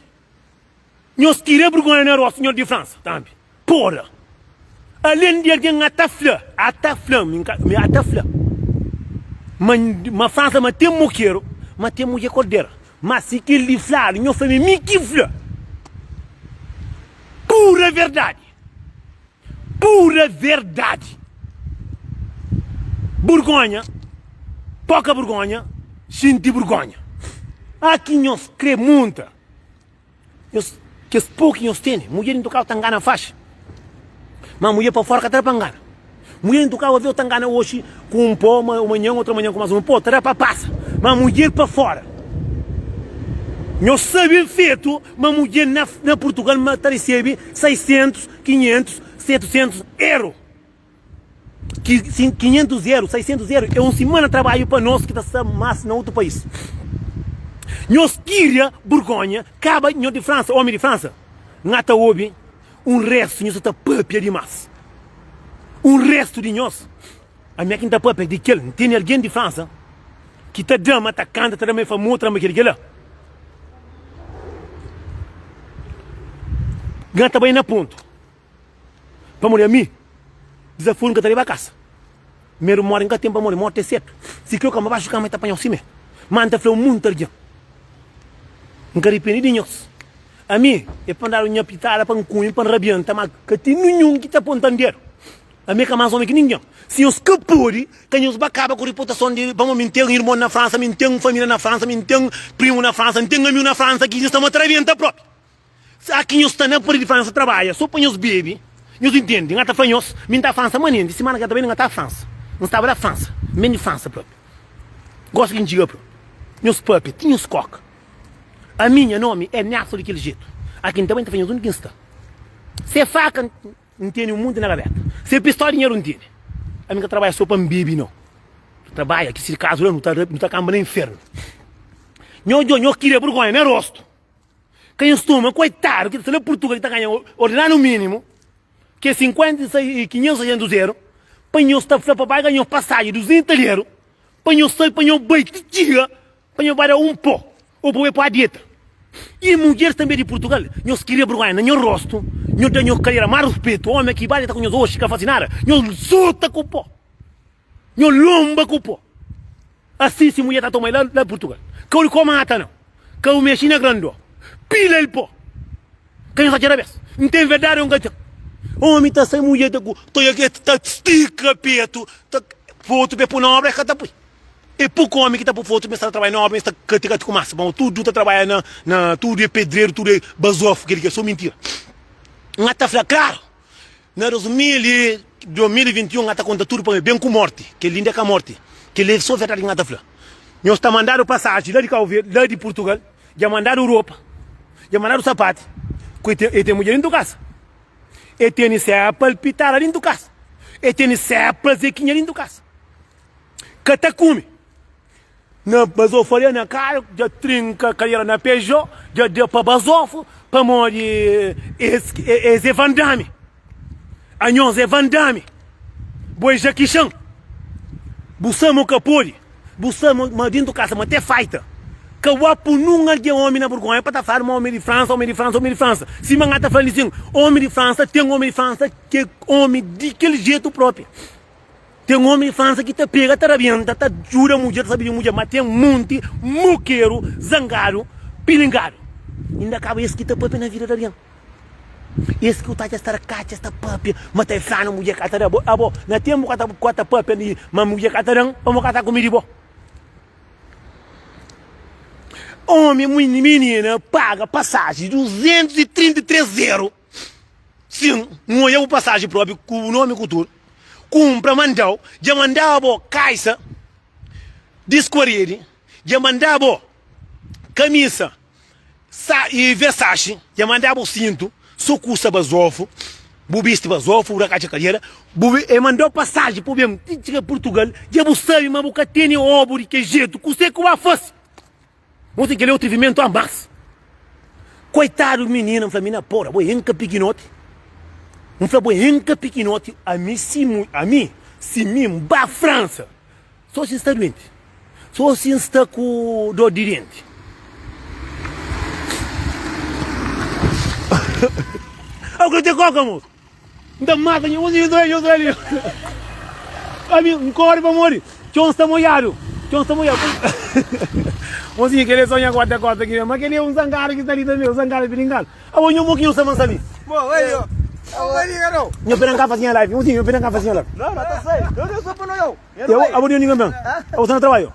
Nhos tira burgonha na rostu nhos di Fransa tambi porra alen di algen a ta fla a ta fla mi nka mi a ta fla ma ma Fransa ma ten mokeru ma ten mudjer kordera ma si kel li fladu nho fla mi mi ki fla pura verdadi pura verdadi burgonha poka burgonha xinti burgonha a ki nhos kre munta. Nhos, kes poku ki nhos tene, mudjer di ntukau ta ngana faxi. Ma mudjer pa fora ka ta da pa ngana. Mudjer di ntukau aves ta ngana oxi ku un po, ma manhan otra manhan ku mas un po, ta da pa pasa. Ma mudjer pa fora, nhos sabe fetu ma mudjer na na Purtugal ma ta resebe 600, 500, 700 eru. Ki 500 eru, 600 eru é un simana trabadju pa nos ki ta sta mas na otu país. Nhos kiria burgonha kaba nho di Fransa, omi di Fransa, nha ta obi un restu nhos ta papia dimas. Un restu di nhos, ami é ki nta papia di kel, ntene algen di Fransa ki ta da ma ta kanta, ta da ma é famoso, ta da ma kel kela. Nha ta bai na pontu. Pamodi ami, dizaforu N ka ta leba kasa. Medu mori N ka ten pamodi morti é sertu. Si krê kama baxu kama e ta panha-u simé. Má N ta fla-u monti algen, N ka ripende di nhos. Ami é pa N dadu nha pitada pa N kume, pa N rabienta, má ka ten ninhun ki ta ponta-m dedu. Ami é ka más omi ki ningen. Si nhos ka pode, ka nhos ba kaba ku riputason di pamodi mi N ten irmon na Fransa, mi N ten família na Fransa, mi N ten primu na Fransa, N ten amigu na Fransa ki nhos ta ma ta rabienta propi. Sa ki nhos sta na paredi Fransa trabadja so pa nhos bebe, nhos intende? N ta fla nhos, mi N ta Fransa manenti, simana ki ta ben N ta Fransa. N staba la Fransa, N ben di Fransa propi. Gosi ki N txiga propi. Nhos papia ti nhos koka. Ami nha nomi é Nelson di kel jetu. Aki N ta bai N ta fla nhos undi ki N sta. Se faka N tene un munti na gabeta. Se pistola dinheru N tene. Ami N ka trabadja so pa N bebe no. N trabadja ki si kazu la nu ta nu ta kanba na infernu. Nho djo nho kria burgonha na rostu. Ka nhos toma koitadu ki ta sta na Purtugal ki ta ganha ordenadu minimu ki é 56 i 500 600 eru pa nhos ta fla pa bai ganha pasaji 200 eru pa nhos sai pa nhos bai ti txiga pa nhos bai da un po ou pa bai pa dieta i mudjeris tanbe di Purtugal nhos kria burgonha na nhos rostu nhos da nhos kadera mas ruspetu omi ki bai ta ku nhos oxi ka fasi nada nhos sota ku po. Nho lonba ku po. Asi si mudjer ta toma el la la Purtugal. Ka ul ko mata nau. Ka u mexi na grandó. Pila el po. Ka nho sa txera bes. N ten verdadi o N ka ten. Omi ta sai mudjer ta ku toia ke ta stika petu ta fotu pe pu na obra e ka ta pui. E puku omi ki ta pu fotu me sta ta trabadja na obra me sta kati kati ku masa. Bon tudu ta trabadja na na tudu e pedreru tudu e bazofu keli ke so mintira. N ta fla klaru. Na 2021 N ta konta tudu pa mi ben ku morti Kel li inda ka morti Kel li é so verdadi ki N ta fla Nhos ta mandadu pasaji la di Kau Verdi la di Purtugal Dja mandadu ropa Dja mandadu sapati Ku e ten mudjer dintu kasa E tene sepa pitara dintu kasa E tene sepa zekinha dintu kasa Ka ta kume Na bazofaria na karu dja trinka kadera na Peugeot dja da pa bazofu pamodi es es é Van Damme anhos é Van Damme bo é Jackie Chan bu sa ma ka podi bu sa ma dintu kasa ma te faita ka wa pu nun algen omi na burgonha pa ta fladu ma omi di Fransa omi di Fransa omi di Fransa sima nga ta fla li sin omi di Fransa ten omi di Fransa ke omi di kel jetu propi. Ten omi di Fransa ki ta pega, ta rabenta, ta djuda mudjer, ta sabe di mudjer, ma ten monti mokeru, zangadu, pilingadu. Inda kaba es ki ta papia na vida di algen. Es ki bu ta atxa es ta da katxa, es ta papia ma ta fla-nu mudjer ka ta da bo. Abo, na tenpu ka ta ka ta papia di ma mudjer ka ta da-m, pamodi ka ta kume di bo. Omi, minina paga pasaji 233 eru. Sin, N oja bu pasaji propi ku bu nomi ku tudu. Kunpra mandau, dja mandaba bo kaisa di skuaredi, dja mandaba bo kamisa sa i Versace, dja mandaba bo sintu, so kusa bazofu, bu bisti bazofu, bu rakatxa kadera, bu e mandau pasaji pa bu ben ti txiga Purtugal, dja bu sabi ma bu ka tene obu di kel jetu, kuse ku ba fasi? Mos kel é otrivimentu a mas. Koitadu di minina, N fla mina pora, bo é nka pikinoti. N fla bo é nka pikinoti, ami si mu, ami si mi N ba Fransa, so si N sta duenti, so si N sta ku dor di denti. Au ka ten koka mos. N ta mata nha mozinhu Israel, Israel. Ami N kori pamodi txon sta moiadu, txon sta moiadu. Mozinhu, kel-li é só nha guarda-kosta ki ben, ma kel-li é un zangadu ki sta li tanbe, un zangadu piringadu. Abo, nho mo ki nho sta mansa li? Nho pena N ka fasi nha live, mozinhu, nho pena N ka fasi nha live. Abo di undi ki ben? Abo sta na trabadju?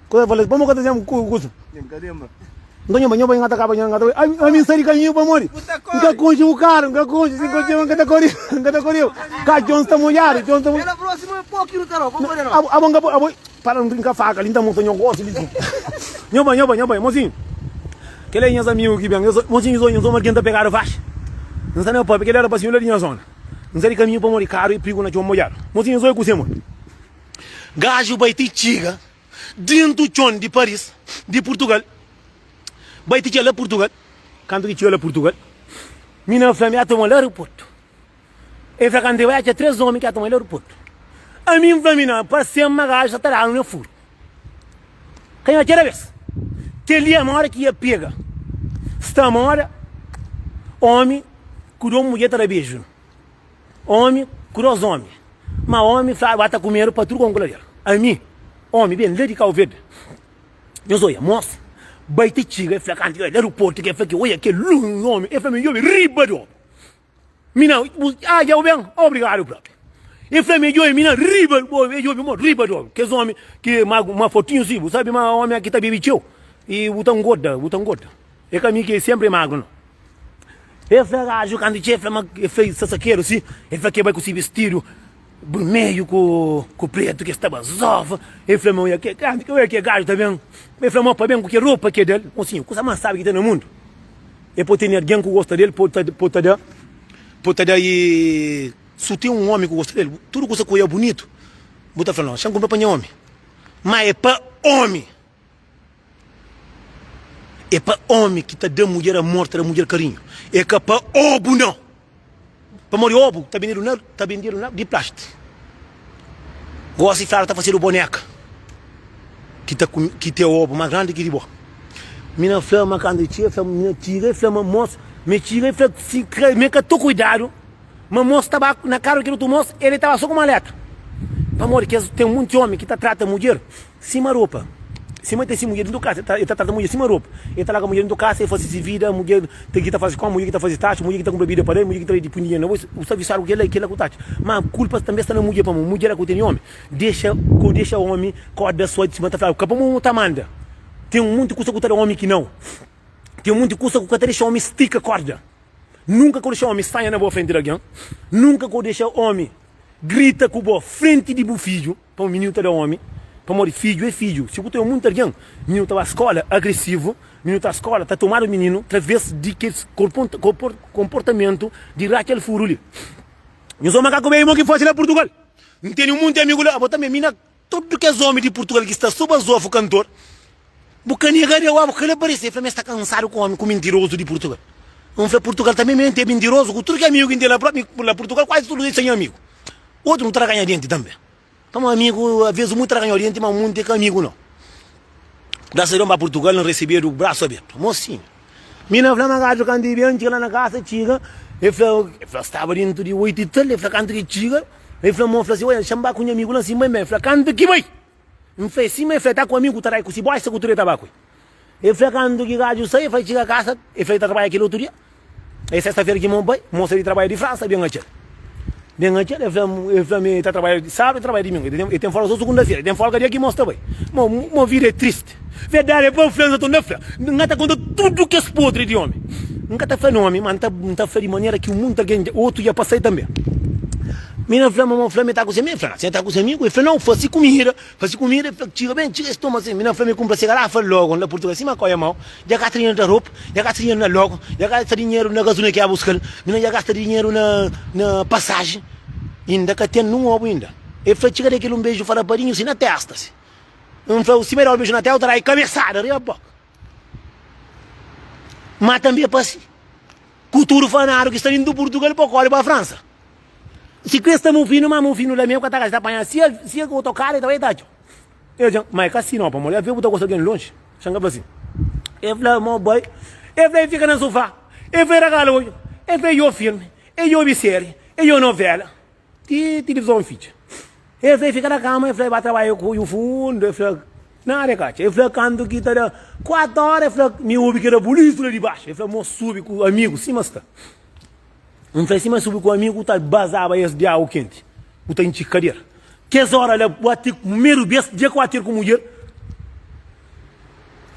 Kusa fala, pamo ka ta dizem kusa. Nton nho bai, nho bai, nka ta kaba, nka ta bai. Ami nsa di kaminhu pamodi nka konxe bu karu, nka konxe, si nkonxe nka ta kori, nka ta koriu. Ka txon sta molhadu, txon sta molhadu. Abo, abo nka abo, para nka faka li, nta mostra nho gosi li. Nho bai, nho bai, nho bai, mosinhu. Kela é nhas amigu ki ben, mosinhu nho nho algen ta pegadu faxi. Nsa na papia, kela era pa sinhu la di nha zona. Nsa di kaminhu pamodi karu e prigu na txon molhadu. Mosinhu nho oi kuse mo. Gaju bai ti txiga. Dentu txon di Paris, di Purtugal, bai ti txiga la Purtugal. Kantu ki txiga la Purtugal, mina fla mi, Atoma la aeroportu. El fla kantu el bai atxa 3 omi ki atoma la aeroportu. Ami N fla mina, parse-m ma gaju sa ta dadu na furu. Ka nha atxa da bes. Kel-li é moda ki ia pega. Sta moda omi ku dos mudjer ta da beju. Omi ku dos omi. Ma omi fla ba ta kumedu pa tudu konku la del. Ami, omi ben la di Kau Verde. Nhos oia, mos bai ti txiga, el fla kantu ki el aeroportu ki el fla ki oia kel lun omi, el fla mi djobe riba di omi. Mi na, bu, ah dja bu ben? Obrigadu propi. El fla mi djobe mi na riba di omi, el djobe mo riba di omi. Kes omi ki ma, ma fortinhu si, bu sabi ma omi aki ta bebe txeu i bu ta ngorda, bu ta ngorda. É ka mi ki senpri magru no. El fla gaju kantu txê, el fla ma el fla sta sakedu si, el fla ke bai ku si bistidu burmeju ku ku pretu ke staba zofa, el fla ma oia ke kantu ke oia ke gaju ta ben, el fla ma pa ben ku ke ropa ke dal, mosinhu kusa mas sabi ki ten na mundu é po tene algen ku gosta del, po ta po ta da po ta da i su ten un omi ku gosta del, tudu kusa ku oia bunitu bu ta fla no, xa N kunpra pa nha omi, ma é pa omi. É pa omi ki ta da mudjer amor, ta da mudjer karinhu. É ka pa obu nau. Pamodi obu ta bendedu na ta bendedu na di plástiku. Gosi fladu ta fasedu boneka ki ta ki ten obu más grandi ki di bo. Mi na fla ma kantu txiga, fla mi na txiga, e fla ma mos, mi txiga e fla si ka mi ka to kuidadu. Ma mos ta ba na karu di kel otu mos, el ta ba so ku maleta. Pamodi kes ten munti omi ki ta trata mudjer sima ropa. Sima ten si mudjer dentu kasa, el ta trata mudjer sima ropa. El ta larga mudjer dentu kasa, el fasi si vida, mudjer ten ki ta fasi koma, mudjer ki ta fasi taxu, mudjer ki ta kunpra bibida pa el, mudjer ki ta pui dinheru na bolsu. Bu sta visadu ku kela i kela ku taxu. Ma kulpa tanbe sta na mudjer, pamodi mudjer la ku tene omi. Dexa ku dexa omi korda sua sima ta fladu, ka pamodi bu ta manda. Ten munti kusa ku ta da omi ki nau. Ten munti kusa ku ka ta dexa omi stika korda. Nunka ka bu dexa omi sanha na bo frenti di algen. Nunka ka bu dexa omi grita ku bo frenti di bu fidju, pamodi mininu ta da omi, pamodi fidju é fidju. Si bu ta monti algen, mininu ta ba skola agresivu, mininu ta skola ta tomadu mininu traves di kes konportamentu di ratxa-l furu li. Nhos makaku ben mo ki fasi la Purtugal. N tene un monti amigu la, abo tanbe mina. Tudu kes omi di Purtugal ki sta so bazofu kantor, bu ka nega de oa, bu ka la parese. El fla ma el sta kansadu ku omi ku mintirozu di Purtugal. N fla Purtugal tanbe mi é mintirozu ku tudu ki amigu ki N ten la propi la Purtugal kuazi tudu es é nha amigu. Otu nu ta raganha denti tanbe. Pamodi amigu aves mu ta raganha denti ma munti é ka amigu no. Grasa a Deus N ba Purtugal N resebedu brasu abertu. Mosinhu. Mina fla ma gaju kantu i ben txiga la na kasa txiga, el fla, el fla staba dentu di oitu i tal, el fla kantu ki txiga. El fla, Mo fla si, Oia, xa-m ba ku nha amigu la nsin, bai mé. El fla, Kantu ki bai? N fla, É sima el fla, el ta ku amigu ta dai ku si bosta ku tudu el ta ba ku el. El fla, Kantu ki gaju sai, el fla, el txiga kasa, el fla el ta trabadja kel otu dia. É sesta-fera ki mo bai, mo sai di trabadja di Fransa, ben atxa-l. Ben atxa-l, el fla, el fla mi el ta trabadja di sábadu, el trabadja dimingu, el ten, el ten folga so sugunda-fera, el ten folga dia ki mo sta bai. Mo, mo vida é tristi. Verdadi é pa fla, N sa torna fla, N ka ta konta tudu kes podri di omi. N ka ta fla nomi, ma N ta, N ta fla di manera ki munti algen dja, otu dja pasa-i tanbe. Mina fla ma mo fla mi ta ku se amigu, el fla, na, si el ta ku se amigu, el fla, nau, fasi kumida, fasi kumida, el fla, txiga ben, txiga es toma si. Mina fla mi kunpra se garafa logu la Purtugal, sima koia mau, dja gasta dinheru na ropa, dja gasta dinheru na logu, dja gasta dinheru na gazulina ki a buskal, mina dja gasta dinheru na na pasaji, inda ka ten nun obu inda. El fla, txiga da kel un beju farapadinhu si na testa si. N fla, si me da un beju na testa, u ta da-i kabesada riba boka. Ma tanbe pa si. Ku tudu fanadu ki sta dintu Purtugal pa kori pa Fransa. Si kre sta mufinu, ma mufinu la mesmu ka ta ka ta panha si el si el otokadu el ta bai ta atxa. El dja, ma e ka si no, pamodi aves bu ta gosta algen lonji. Xan ka fla si. El fla mo bai, el fla el fika na sofá, el fla el ragala odju, el fla el djobe filmi, el djobe seri, el djobe novela. Ti tilivizon fitxa. El fla, el fika na kama, el fla, el ba trabadja ku odju fundu, el fla, nada el ka atxa. El fla, kantu ki ta da kuatu ora, el fla, mi obi kel rabulisu la di baxu. El fla, mo subi ku amigu sima sta. N fla, sima subi ku amigu, ta bazaba es di agu kenti, bu ta intxi kadera. Kes ora la, bu ati primeru bes, dia ku ati ku mudjer.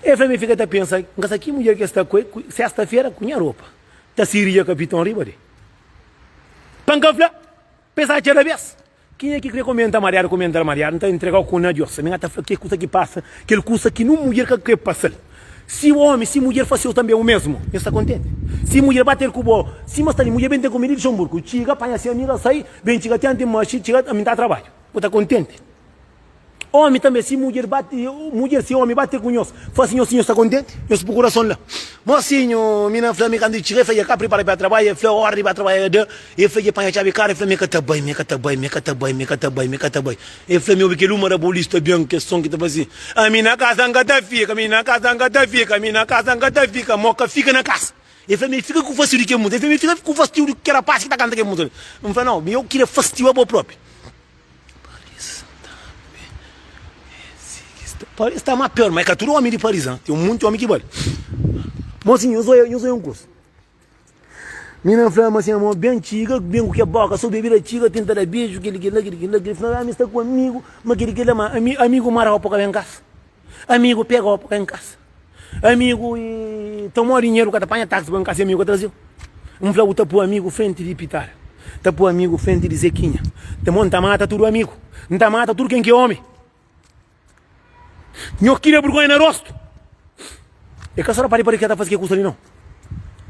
El fla, mi fika ta pensa, N ka sa ki mudjer ki sta ku el, sesta fera, ku nha ropa, ta siria kapiton riba de. Pa N ka fla pa es atxa da bes. Kenha ki kre komenta mariadu, komenta mariadu. N ta intregau ku na Dios. Ami N ta fla ke kusa ki pasa, kel kusa ki nun mudjer ka kre pasal. Si omi, si mudjer faseu tanbe u mesmu, nhos sta kontenti. Si mudjer batel ku bo, sima sta li, mudjer ben ten ku mi di Luxemburgu, txiga, panha si amiga, sai, ben txiga ti anti maxi, txiga, ami N ta trabadju. Bu ta kontenti. Omi tanbe, si mudjer bate, mudjer, si omi bate ku nhos, fasi nhos si nhos sta kontenti, nhos pu kurason la. Mosinhu, mina fla mi kantu i txiga, e fla dja ka pripara pa trabadja, e fla ora di ba trabadja da, e fla dja panha txabi karu, e fla mi ka ta bai, mi ka ta bai, mi ka ta bai, mi ka ta bai, mi ka ta bai. E fla mi obi kel uma rabolista ben, kel son ki ta fla si, Ami na kasa N ka ta fika, mi na kasa N ka ta fika, mi na kasa N ka ta fika, mo ka fika na kasa. E fla mi fika ku fastiu di kel musa, e fla mi fika ku fastiu di kel rapaz ki ta kanta kel musa li. N fla, nau, mi eu kria fastiu abo propi. Paris tambe é si ki sta. Paris sta ma pior, ma é ka tudu omi di Paris, hein? Tem munti omi ki bali. Mosinhu, nhos oia, nhos oia un kusa. Mina fla ma si amor ben txiga, ben ku ke boka, so bebida txiga, tenta da beju, keli kela, keli kela, keli fla, ami sta ku amigu, ma keli kela, ma ami, amigu mara opa ka ben kasa. Amigu pega opa ka ben kasa. Amigu e tomou dinheru ka ta panha taxi pa ben kasa, amigu ka traze. N fla bu ta pui amigu frenti di pital, ta pui amigu frenti di Zequinha. Ta mon ta mata tudu amigu, N ta mata tudu ken ki é omi. Nho kria burgonha na rostu. É ka so rapaz di pari ki ta faze ke kusa li nau.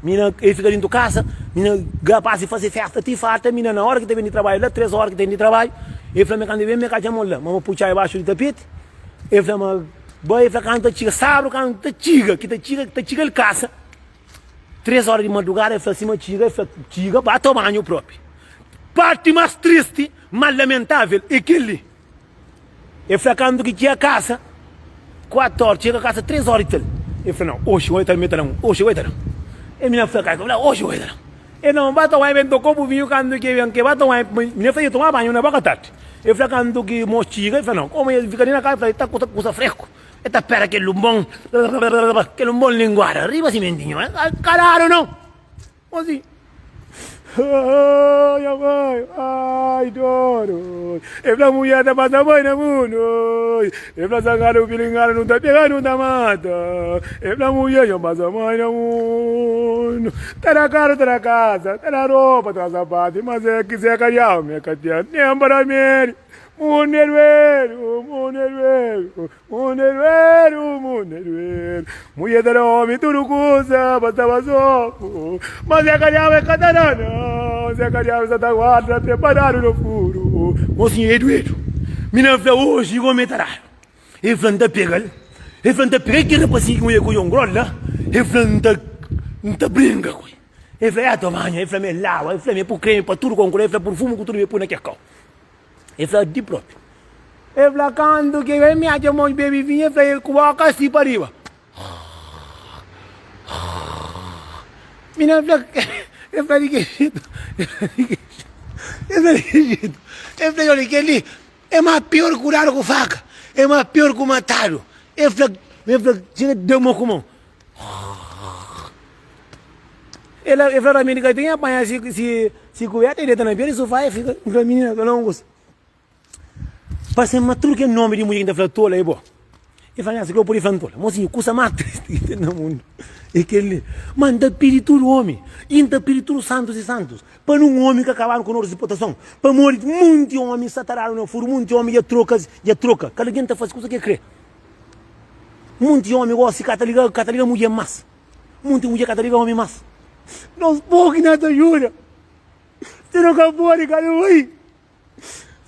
Mina el fika dintu kasa, mina rapaz faze festa ti farta, mina na ora ki ta ben di trabadju la, 3 ora ki ta ben di trabadju, el fla ma kantu el ben me ka txamol la, ma ma pui txai baxu di tapeti, el fla ma bai, el fla kantu ta txiga, sabru kantu ta txiga, ki ta txiga, ta txiga el kasa. 3 ora di madrugada el fla sima txiga, el fla txiga ba toma banhu propi. Parti mas tristi, mas lamentavel é kel li. El fla kantu ki txiga kasa 4 ora, txiga kasa 3 ora i tal. El fla nau, oxi oi ta mi ta dan, oxi oi ta dan. E minha fla kai, fla oxi oi ta dan. El nau, ba toma ben to kopu vinhu kantu ki ben ke ba toma, minha fla toma banhu na boka tardi. El fla kantu ki mo txiga, el fla nau, komu el fika li na kasa, el fla el ta kusa kusa fresku. E ta pera kel lunbon, kel lunbon linguada riba simentinhu, ka dadu nau. Mosi, Ai, nha mãe, ai, dor, E fla mulher ta pasa bai na mundu, E fla zangadu pilingadu nu ta pega nu ta mata, E fla mulher nha pasa bai na mundu, Ta da karu ta da kasa, ta da ropa, ta da sapatu, Mas é ki se ka diabu me ka ten nem pa da medi. Mundu é duedu, mundu é duedu. Mundu é duedu, mundu é duedu. Mulher ta da omi tudu kusa pa sta basofu. Ma Zé Kadiaba é ka ta da nau. Zé Kadiaba sa ta guarda pe pa dadu na furu. Mosinhu é duedu. Mina fla oji gomi ta dadu. El fla N ta pega-l. El fla N ta pega kel rapasinhu ki mulher ku Jon Grol la. El fla N ta N ta brinka ku el. El fla ya toma banhu. El fla mi laba. El fla mi pui kremi pa tudu konku la. El fla purfumu ku tudu mi pui na kel kau. El fla di propi. El fla kantu ki el mi atxa mon bebe vinhu, el fla el ku boka si pa riba. Minina fla, el fla di ki jetu? El fla di ki jetu? El fla di jetu, el fla, Oli, kel-li é más pior ku dadu ku faka, é más pior ku matadu. El fla, el fla, txiga da mô ku mô. El, el fla ramedi ka ten, el panha si, si, si kubérta, el deta na pé di sufá, el fika, el fla, minina, ta da un kusa. Parse ma tudu kel nomi di mudjer ki N ta fla tola é bo. El fla, Nha, si kre bu pode fla-m tola. Mosinhu, kusa más tristi ki ten na mundu é kel-li. Má N ta pidi tudu ómi i N ta pidi tudu santus i santus pa nun ómi ka kabadu ku nos diputason, pamodi monti ómi sta ta dadu na furu, monti ómi dja troka, dja troka. Kada algen ta faze kusa ki el kre. Monti ómi gosi ka ta liga, ka ta liga mudjer más. Monti mudjer ka ta liga ómi más. Nos poku ki na ta juda. Si no ka pode, ka nu bai.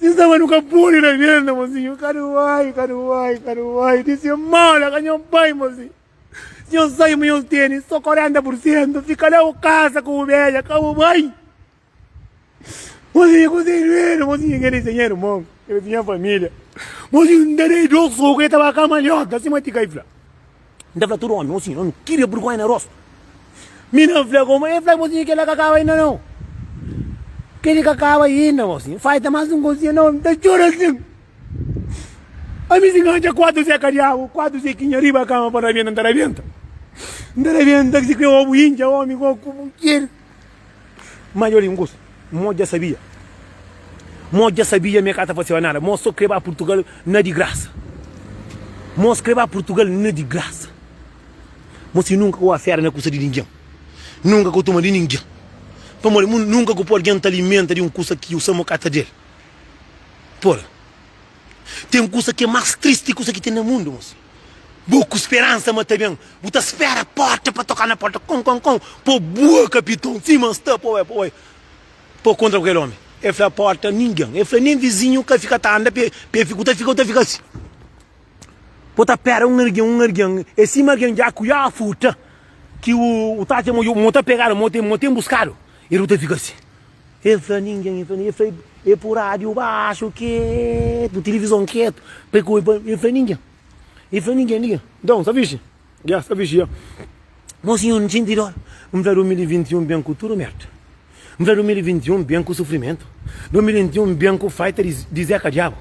Si staba nu ka pode na venda, mozinho. Ka nu bai, ka nu bai, ka nu bai. Di se mala, ka nho bai, mozinho. Si nho sai ma nho tene so 40 por sentu, fika la bu kasa ku bu beja, ka bu bai. Mozinho, kuzê duedu, mozinho, kel li nha irmon, kel li nha familia. Mozinho, N ta da-i dos soku, el ta ba kamaliota, sima ti kai fla. N ta fla tudu omi, mozinho, N kria burgonha na rostu. Mi na fla como, el fla mozinho kel-la ka kaba inda nau. Kel-li ka kaba inda mozinho, falta más un kozinha nau, N ta txora sin. Ami si N atxa 4 zeka di agu, 4 zekinha riba kama pa rabenta, N ta rabenta. N ta rabenta si kre obu intxa omi go ku bu txeru. Ma djobe un kusa, Mo dja sabia. Mo dja sabia ma e ka ta faseba nada. Mo so kre ba Purtugal na di grasa. Mos kre ba Purtugal na di grasa. Mo si nunka ku afera na kusa di ningen. Nunka ku tuma di ningen. Pamodi nunka ku poi algen ta alimenta di un kusa ki usa mo ka ta del. Pora. Ten kusa ki é más tristi kusa ki ten na mundu, mos. Bo ku speransa ma ta ben, bu ta spera porta pa toka na porta, kon kon kon, po bua kapiton sima sta, po bai, po bai, po kontra ku kel omi. El fla porta ningen, el fla nen vizinhu ka fika ta anda pe, pe fika, u ta fika, u ta fika si. Bo ta pera un algen, un algen, é sima algen dja ku ya futa, ki u ta atxa mo ta pegadu, mo ten, mo ten buskadu, el u ta fika si. El fla ningen, el fla ningen, el fla é pu rádiu baxu ketu, tilivizon ketu, pa el ka obi, el fla ningen, el fla ningen, ningen. Nton, sta fixi? Ya, sta fixi, ya. Mosinhu, N xinti dor. N fla 2021 ben ku tudu merda. N fla 2021 ben ku sufrimentu. 2021 ben ku faita di Zeka Diabu.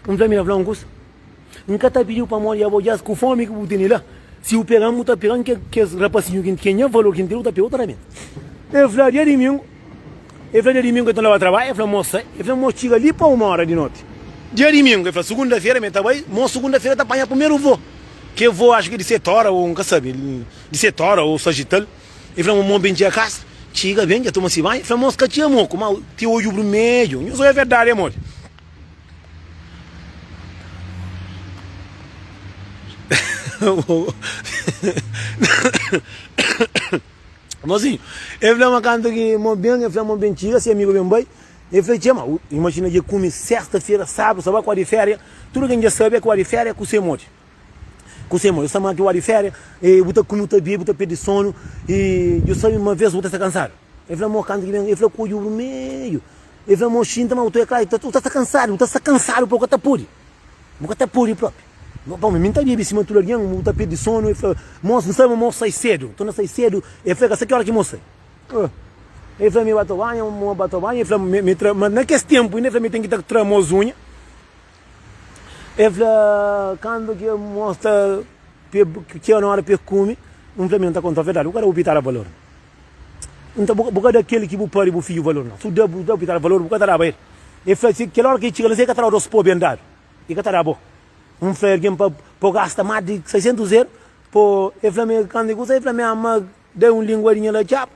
N fla, mi fla un kusa. N ka ta pidiu pamodi abo dja ku fomi ki bu tene la. Si bu pega-m, bu ta pega-m ke kes rapasinhu ki ke nha valor ki N ten, bu ta pega, bu ta da mi. El fla, dia dimingu, el fla, dia dimingu el ta leba trabadju, el fla, mos sai, el fla, mos txiga li pa uma ora di noti. Dia dimingu, el fla, sugunda-fera mi ta bai, mos sugunda-fera ta panha primeru voo, ke voo axu ke di seti ora o N ka sabi, di seti ora o sajital. El fla, mo ben txiga kasa, txiga ben, dja toma si banhu, el fla, mos ka txiga moku, ma ti odju brumedju, nhos oia verdadi é modi. Mozinho, el fla ma kantu ki mo ben, el fla mo ben txiga, se amigu ben bai, el fla txê ma, imajina dja kume sexta-fera, sábadu, sa ba kua di féria, tudu ken dja sabe kua di féria ku se modi, ku se modi, sa ma kua di féria, e bu ta kume, bu ta bebe, bu ta perde sonu, e dja sabe ma ves bu ta sta kansadu. El fla mo kantu ki ben, el fla ku odju brumedju. El fla, Mo xinta, ma bu ta klaru, bu ta sta kansadu, bu ta sta kansadu pa bu ka ta pode. Bu ka ta pode propi. Pamodi mi N ta bebe sima tudu algen, bu ta perde sonu. El fla, Mos, N sabe ma mos sai sedu. Nton na sai sedu, el fla, ka sa ki ora ki mos sai. El fla, Mi ba ta banha, mo ba ta banha. El fla, Mi tra, ma na kes tenpu inda, el fla, mi ten ki ta tra mos unha. El fla, Kantu ki mos ta, txega na ora pa el kume, N fla, Mi N ta konta verdadi, bu ka da bu pitada valor. Nta bu ka da kel ki bu pari bu fidju valor nau. Si bu da bu da bu valor bu ka ta daba el. El fla si kel ora ki el txiga la si el ka ta dau dos po ben dadu el ka ta da bo. Un fla algin pa po gasta mas di 600 eru po el fla mi kantu kusa el fla mi ama da un linguadinha la txap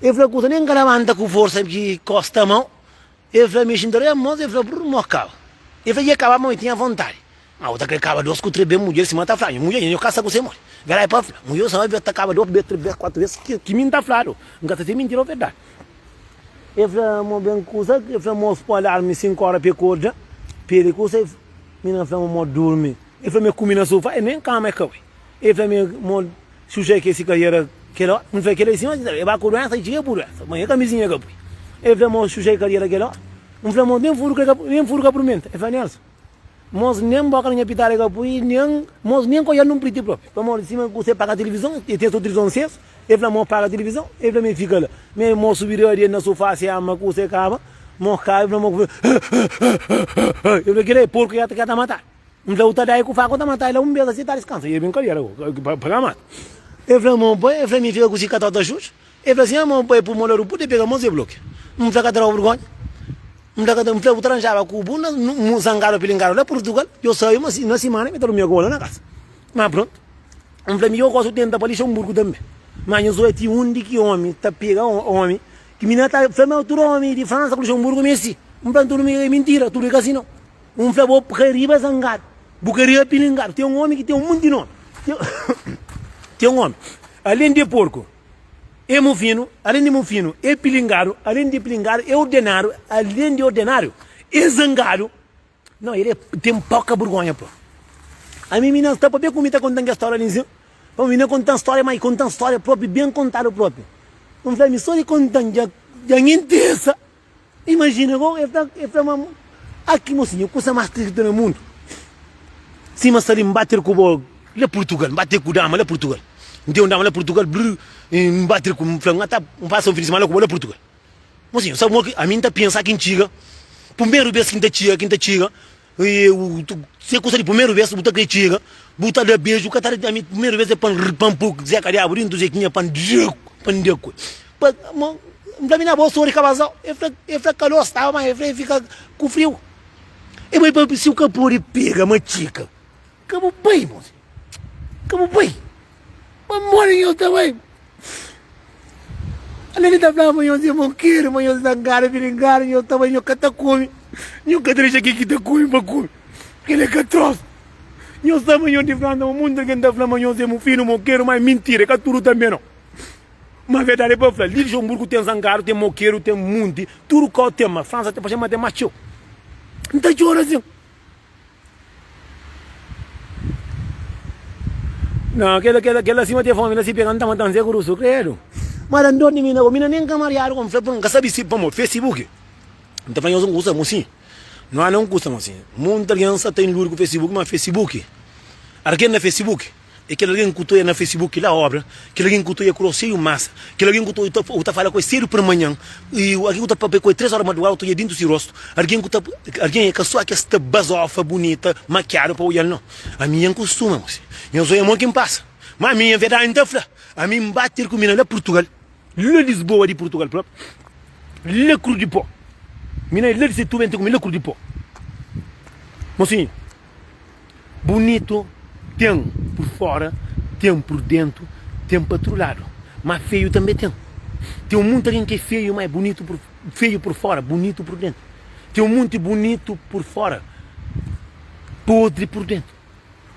el fla kusa nen ka labanta ku forsa ki kosta mau. El fla mi xinta la mos el fla brr mos kaba el fla dja kaba ma mi tinha vontadi ma bu ta kre kaba dos ku tres bes mudjer sima ta fla nha mudjer nha kasa ku se modi verdadi pa fla mudjer sa ta kaba dos bes tres bes kuatru bes ki mi nta fladu nka sa si é mintira o verdadi el fla mo ben kusa el fla mos poi alarmi sinku ora pa el korda pa el kusa mi na fla mo durmi el fla mi kume na sofa nen kama el ka bai el fla mi mo Xuxa ke si kariera kel óra? N fla kel-la é sima e ba ku duénsa i txiga bu duénsa. Ma e kamizinha ka pui. El fla mo Xuxa e kariera kel óra? N fla mo nen furu ka nen furu ka purmenta. El fla Nelson, mos nen boka na nha pitada e ka pui, nen mos nen ka odja nun priti propi. Pamodi sima ku se paga tilivizon, e ten so tilivizon sesu, el fla mo paga tilivizon, el fla mi fika la. Mi mo subi radia na sufá se ama ku se kaba. Mo ka, el fla mo El fla kel-la é porku ki ka ta matadu. N fla, u ta da-i ku faka, u ta mata-i la un bês asi ta diskansa. I el brinkadera go, pa ka mata. El fla, mo pai, el fla mi fika ku si katota xuxa. El fla sin, mo pai pui mo la rupu, de pega mo se blokia. N fla, ka ta da-u burgonha? N fla, ka ta, N fla, bu ta ranjaba ku bu na zangadu pilingadu la Purtugal, djo sabe ma na simana mi ta durmia ku bo la na kasa. Ma prontu. N fla, mi yo gosi tenta pa Lixemburgu tanbe. Ma nha zoia ti undi ki omi ta pega omi ki mi na ta fla ma tudu omi di Fransa ku Lixemburgu mi é si. N fla, tudu mi é mintira, tudu é ka si nau. N fla, bo ka riba zangadu, bu ka riba pilingadu. Ten un omi ki ten un monti nomi. Ten un omi, alen di é porku, é mufinu, alen di mufinu, é pilingadu, alen di pilingadu, é ordenadu, alen di ordenadu, é zangadu. Não, ele é, tem pouca vergonha, pô. A mim, mina sta papia ku mi ta contan ke história ali, sim. Pô, mina contan história, mas contan história próprio, bem contado próprio. Não fala, mi só de contan já, já me interessa. Imagina, go, ele tá, ele tá, ma, aqui, mocinho, coisa mais triste no mundo. Sima sta li, m'bater ku bo la Portugal, m'bater ku dama la Portugal. M'ten um dama la Portugal, brr, m'bater ku, m'fla, m'ta, m'passa um fim de semana ku bo la Portugal. Mosinhu, sabe mo ki ami N ta pensa ki N txiga Primeru bes ki N ta txiga, ki N ta txiga E u se kusa di primeru bes bu ta kre txiga Bu ta da beju, ka ta da ami Primeru bes é pa N pa N pui Zeka diabu dintu Zekinha pa N da pa N da ku el Pa mo N fla mi na bo sori kabazau El fla el fla kalor staba ma el fla el fika ku friu E bai pa si u ka pode pega ma txika Ka bu bai mosinhu Ka bu bai Pamodi nhos ta bai? Ala li ta flaba ma nhos é mokeru, ma nhos zangadu, bilingadu, nhos ta bai, nhos ka ta kume, nhos ka ta dexa ken ki ta kume pa kume, kel é ka trosa. Nhos ta ma nhos di Fransa, ma monti algen ta fla ma nhos é mufinu, mokeru, ma é mintira, é ka tudu tanbe nau. Ma verdadi é pa fla, li Luxemburgu ten zangadu, ten mokeru, ten munti, tudu kau ten, ma Fransa ta parse ma ten más txeu. N ta txora sin. Não, aquela, aquela, aquela acima tem fome, ela se pega, não tá matando Zé Grosso, credo. Mas andou de mina, mina nem camariado, como foi, nunca sabe se, pamo, Facebook. Não tá falando um custa, mocinho. Não há não custa, mocinho. Muita alguém só tem luro com Facebook, mas Facebook. Alguém na Facebook. É kel algen ku ta oia na Facebook la obra, kel algen ku ta oia ku roseio masa, kel algen ku ta oia u ta fala ku el sedu permanhan, i algen ku ta papia ku el 3 ora di madrugada u ta oia dintu si rostu, algen ku ta algen é ka so kes ta bazofa bunita makiadu pa oial no. Ami nha nkustuma mosi, nhos oia mo ki npasa, ma ami nha verdadi nta fla, ami nbate el ku mina la Purtugal, la Lisboa di Purtugal propi, la Cruz di Po, mina é la di Setúbal nta ku mi la Cruz di Po. Mosinhu. Bunitu ten pur fora, ten pur dentu, ten pa tudu ladu. Má feiu tanbê ten. Ten un monti algen ki é feiu, má é bunitu pur, feiu pur fora, bunitu pur dentu. Ten un monti bunitu pur fora, podri pur dentu.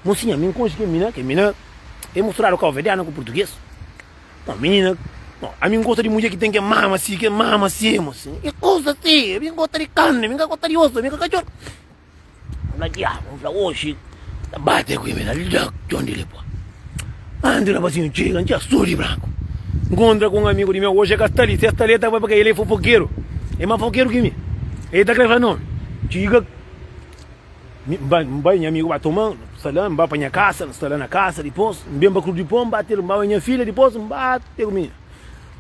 Mosinha, mi N konxe kel mina, kel mina é mosturadu kauverdianu ku purtugês. Bon, minina, bon, ami N gosta di mudjer ki ten ke mama si, ke mama si, mosinha. Ke kusa si? Ami N gosta di karni, mi N ka gosta di osu, mi ka katxor. N fla diabu, N fla oxi ta bate ku mi na la txon di li pua. Antis rapasinhu txiga, N txiga sô di branku. N nkontra ku un amigu di meu, oxi el ka sta li, si el sta li el ta bai pabia el é fofokeru, el é más fofokeru ki mi. El ta kre fla nomi. Txiga, mi N bai, N bai, nha amigu ba toma-m, N sta la, N ba pa nha kasa, N sta la na kasa, dipôs N ben pa Kruz di Pon, N ba ter, N ba nha filha, dipôs N ba te ku mi.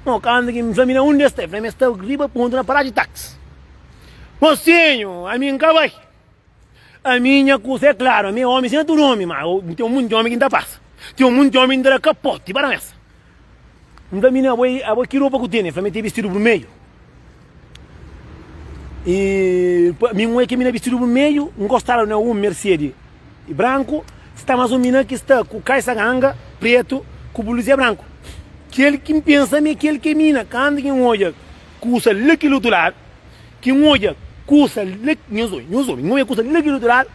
Mo, kantu ki N fla mi na undi el sta, el fla mi el sta riba pontu na parada di taksi. Mosinhu, ami N ka bai. Ami nha kusa é klaru, ami é omi sima tudu omi, ma ten un monti omi ki N ta pasa. Ten un monti omi ki N ta da kapoti pa da mesa. N fla, Minina, abo abo ki ropa ku tene? El fla, Mi ten bistidu burmeju. I mi N oia ki mina bistidu burmeju, N gostadu na un Mercedes branku, sta mas un mina ki sta ku kaisa ganga pretu ku blusia branku. Kel ki N pensa mi é kel ki é mina. Kantu ki N odja kusa la kel otu ladu, Ki N odja kusa la, nhos obi, nhos obi, N odja kusa la kel otu ladu,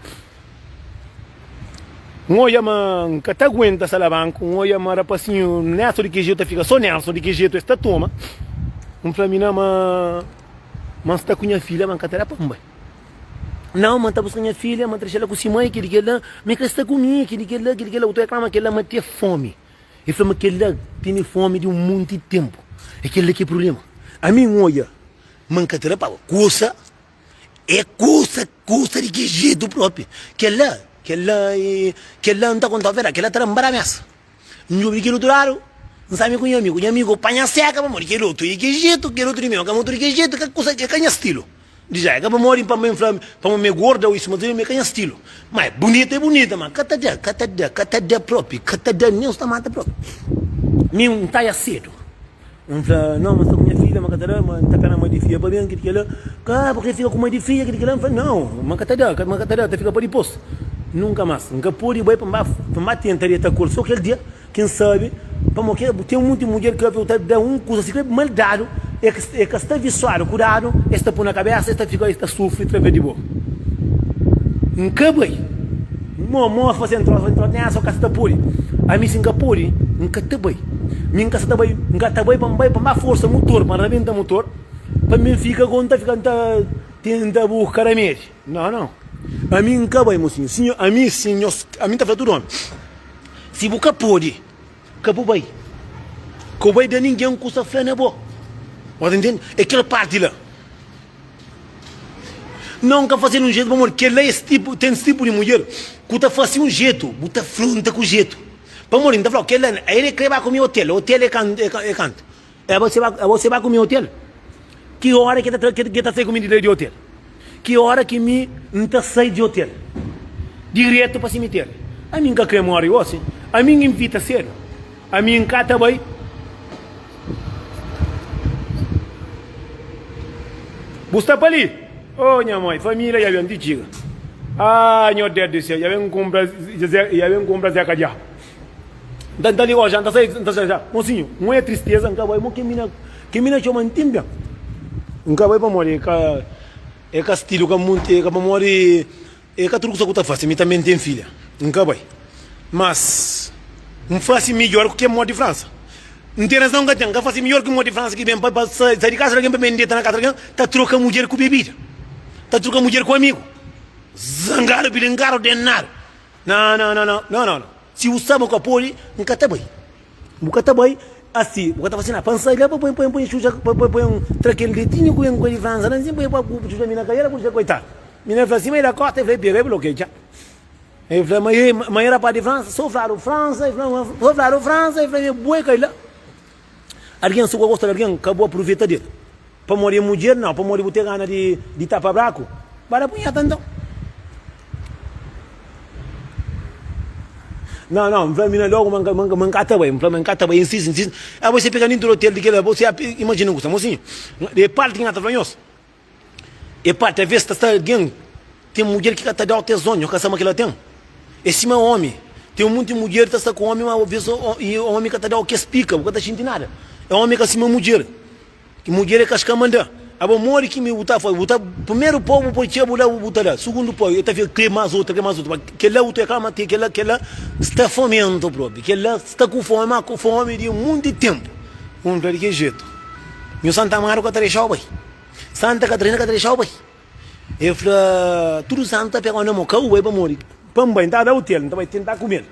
N odja ma N ka ta aguenta salabanku, N odja ma rapasinhu Nelson di ki jetu ta fika so Nelson di ki jetu es ta toma, N fla mina ma ma N sta ku nha filha ma N ka ta da pa N bai. Nau, ma N ta buska nha filha, ma N ta dexa-l la ku si mai, kel-li kel-la, ma el ka sta ku mi, kel-li kel-la, kel-li kel-la, bu ta reklama kel-la ma ten fomi. El fla ma kel-la tene fomi di un monti tenpu. É kel-la ki é prubléma. Ami N odja ma N ka ta da pa kusa, é kusa, kusa di ki jetu propi. Kel-la, kel-la, kel-la N ta konta-u verdadi, kel-la ta da-m ba da mesa. N djobe di kel otu ladu, N sabe ku nha amigu, nha amigu panha seka pamodi kel otu é di ki jetu, kel otu di mi é ka mutu di ki jetu, ka kusa, é ka nha stilu. Dja é ka pamodi pa mi fla pamodi mi é gorda ou isu mas mi é ka nha stilu. Ma é bunita é bunita ma ka ta da, ka ta da, ka ta da propi, ka ta da nen sta mata propi. Mi N taia sedu. N fla no ma sta ku nha filha ma ka ta da ma N ta pena mai di fia pa ben kiti kila. Ka bu kre fika ku mai di fia kiti kila. N fla nau ma ka ta da, ma ka ta da ta fika pa dipos. Nunka mas N ka podi bai pa N ba pa N ba tenta deta ku el so kel dia. Ki N sabe, pamodi ke ten munti mudjer ki ta da un kuza si kre mal dadu, e ka sta visuadu ku dadu, es ta pui na kabesa, es ta fika, es ta sufri traves di bo. N ka bai. Mo, mos fase N trosa, N trosa, nessa ka sta pudi. Ami si N ka pudi, N ka ta bai. Mi N ka sa ta bai, N ka ta bai pa N bai pa N ba forsa mutor, pa N rabenta mutor, pa mi N fika go N ta fika N ta tenta buska ramedi. Nau, nau. Ami N ka bai, mosinhu. Sinhor, ami si nhos, ami N ta fla tudu omi. Si bu ka pode, ka bu bai. Ka bu bai da ningen kusa fla na bo. Bo ta ntende? É kel parti la. Não ka faze un jetu pamodi kel la es tipu, ten es tipu di mudjer ku ta fase un jetu, bu ta fronta ku jetu. Pamodi N ta fla-u, kel la, el e kre ba ku mi otel, otel é kantu, é kantu. É você ba, é você ba ku mi otel? Ki ora ki ta ki ta sai ku mi di di otel? Ki ora ki mi N ta sai di otel? Diretu pa simitério. Ami N ka kre mori gosi. Ami N invita sedu. Ami N ka ta bai. Bu sta pa li? Oh nha mai, família ya ben ti txiga. Ah, nho Deus di séu, ya ben kunpra, ya ben kunpra Zeka Diabu. Nta nta liga oja, nta sai, nta sai ja. Mosinhu, N oia tristeza, N ka bai. Mo ke mina, ke mina txoma, N ten ben. N ka bai pamodi e ka, e ka stilu, ka munti, e ka pamodi e ka tudu kusa ku ta fasi. Mi tanbe N ten filha, N ka bai. Mas N fasi midjor ku ke modi di Fransa. N ten razon, N ka ten. N ka fasi midjor ki modi di Fransa ki ben pa, pa sai di kasa di algen pa ben deta na kasa di algen, ta troka mudjer ku bebida, ta troka mudjer ku amigu. Zangadu, bilingadu, denadu. Nau, nau, nau, nau, nau, nau. Si bu sta ma ka pode, N ka ta bai. Bu ka ta bai asi, bu ka ta fasi nada. Pa N sai la pa poi, poi, poi xuxa, pa poi, poi tra kel detinhu ku ku di Fransa la nsin, poi pa ku xuxa mi na kadera, ku xuxa koitadu. Mi na fla si, ma i da kosta, i fla, i pega, i fla, ok, txa. I fla, ma e, ma e rapaz di Fransa, so fladu Fransa, i fla, so fladu Fransa, i fla, e boi kai la. Algen, si bu ka gosta di algen, ka bu apruveta del. Pamodi é mudjer? Nau, pamodi bu ten gana di di tapa braku? Ba da punheta nton. Nau, nau, N fla mina logu ma N ma N ka ta bai. N fla ma N ka ta bai, N insisti, N insisti. Abo se pega dintu di otel di kel-la, bo se imajina un kusa. Mosinhu, e parti ki N ta fla nhos. E parti, aves ta sta algen, ten mudjer ki ka ta da-u tezon, nhos ka sabe ma kel-la ten. É sima omi, ten un monti mudjer ta sta ku omi, ma aves omi ka ta da-u kes pika, bu ka ta xinti nada. E omi ka sima mudjer. Ki mudjer é kaska manda. Abo modi ki mi bu ta faz bu ta primeru pau bu poi txeu bu da bu ta da sugundu pau e ta fika kre mas otu kre mas otu kela otu é kama te kela kela sta fomentu propi kela sta ku fomi ma ku fomi di munti tempu un fla di ki jetu nhu santa amaro ka ta dexau bai santa katarina ka ta dexau bai e fla tudu santu ta pegau na mo ka bu bai pamodi pa n bai n ta da otel n ta bai tenta kumel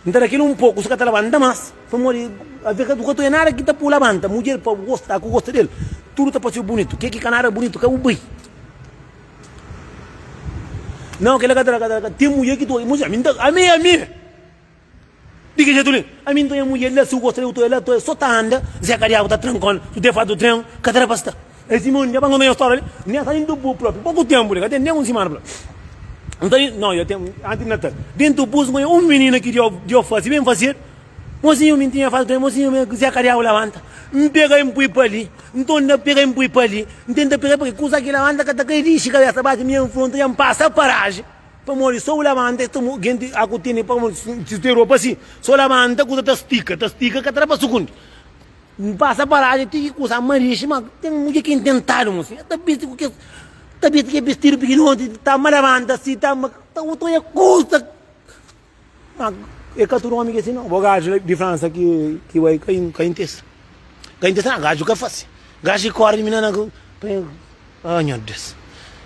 N ta da kel un poku, si ka ta labanta mas, pamodi aver ka bu ka ta oia nada ki ta pui labanta. Mudjer pa bu gosta, ku gosta del, tudu ta parse-u bunitu. Ke ki ka nada bunitu, ka bu bai. Nau, kila ka ta da, ka ta da. Ten mudjer ki ta oia, mudjer, ami N ta, ami, ami, di ki jetu li? Ami N ta oia mudjer la, si bu gosta del, bu ta oia la, ta oia, so ta anda, Zé Kadiabu ta tranka-u, su te fatu tren, ka ta da pa sta. Es di mon, dja pa nkonta nha stória li, N sta dentu bu propi, poku tenpu li, ka ten nen un simana pa la. N sta di, no, ya ten, antis di Natal. Dentu bus N konhe un minina ki dio, dio fasi, ben fasedu. Mosinhu, mi N tinha fasi ku el, mosinhu, mi Zé Kadiabu labanta. N pega N pui pa li, N torna pega N pui pa li, N tenta pega pa ki kusa ki labanta ka ta kai dixi kabesa baxu, mi N fronta, dja N pasa paraji. Pamodi so bu labanta, es ta genti a ku tene, pamodi si ten ropa si, so labanta kusa ta stika, ta stika ka ta da pa sukundi. N pasa paraji ti ki kusa marixi, ma ten mudjer ki intentadu mo si, ta bisti ku kes, ta bisti ke bistidu pikinoti, ta ma labanta si, ta ma, ta otu oia kusa. Ma e ka tudu omi ki é si nau. Bo gaju di Fransa ki ki bai ka ka intesa. Ka intesa nau, gaju ka fasi. Gaju ki kori di minina ku, ah nha Deus.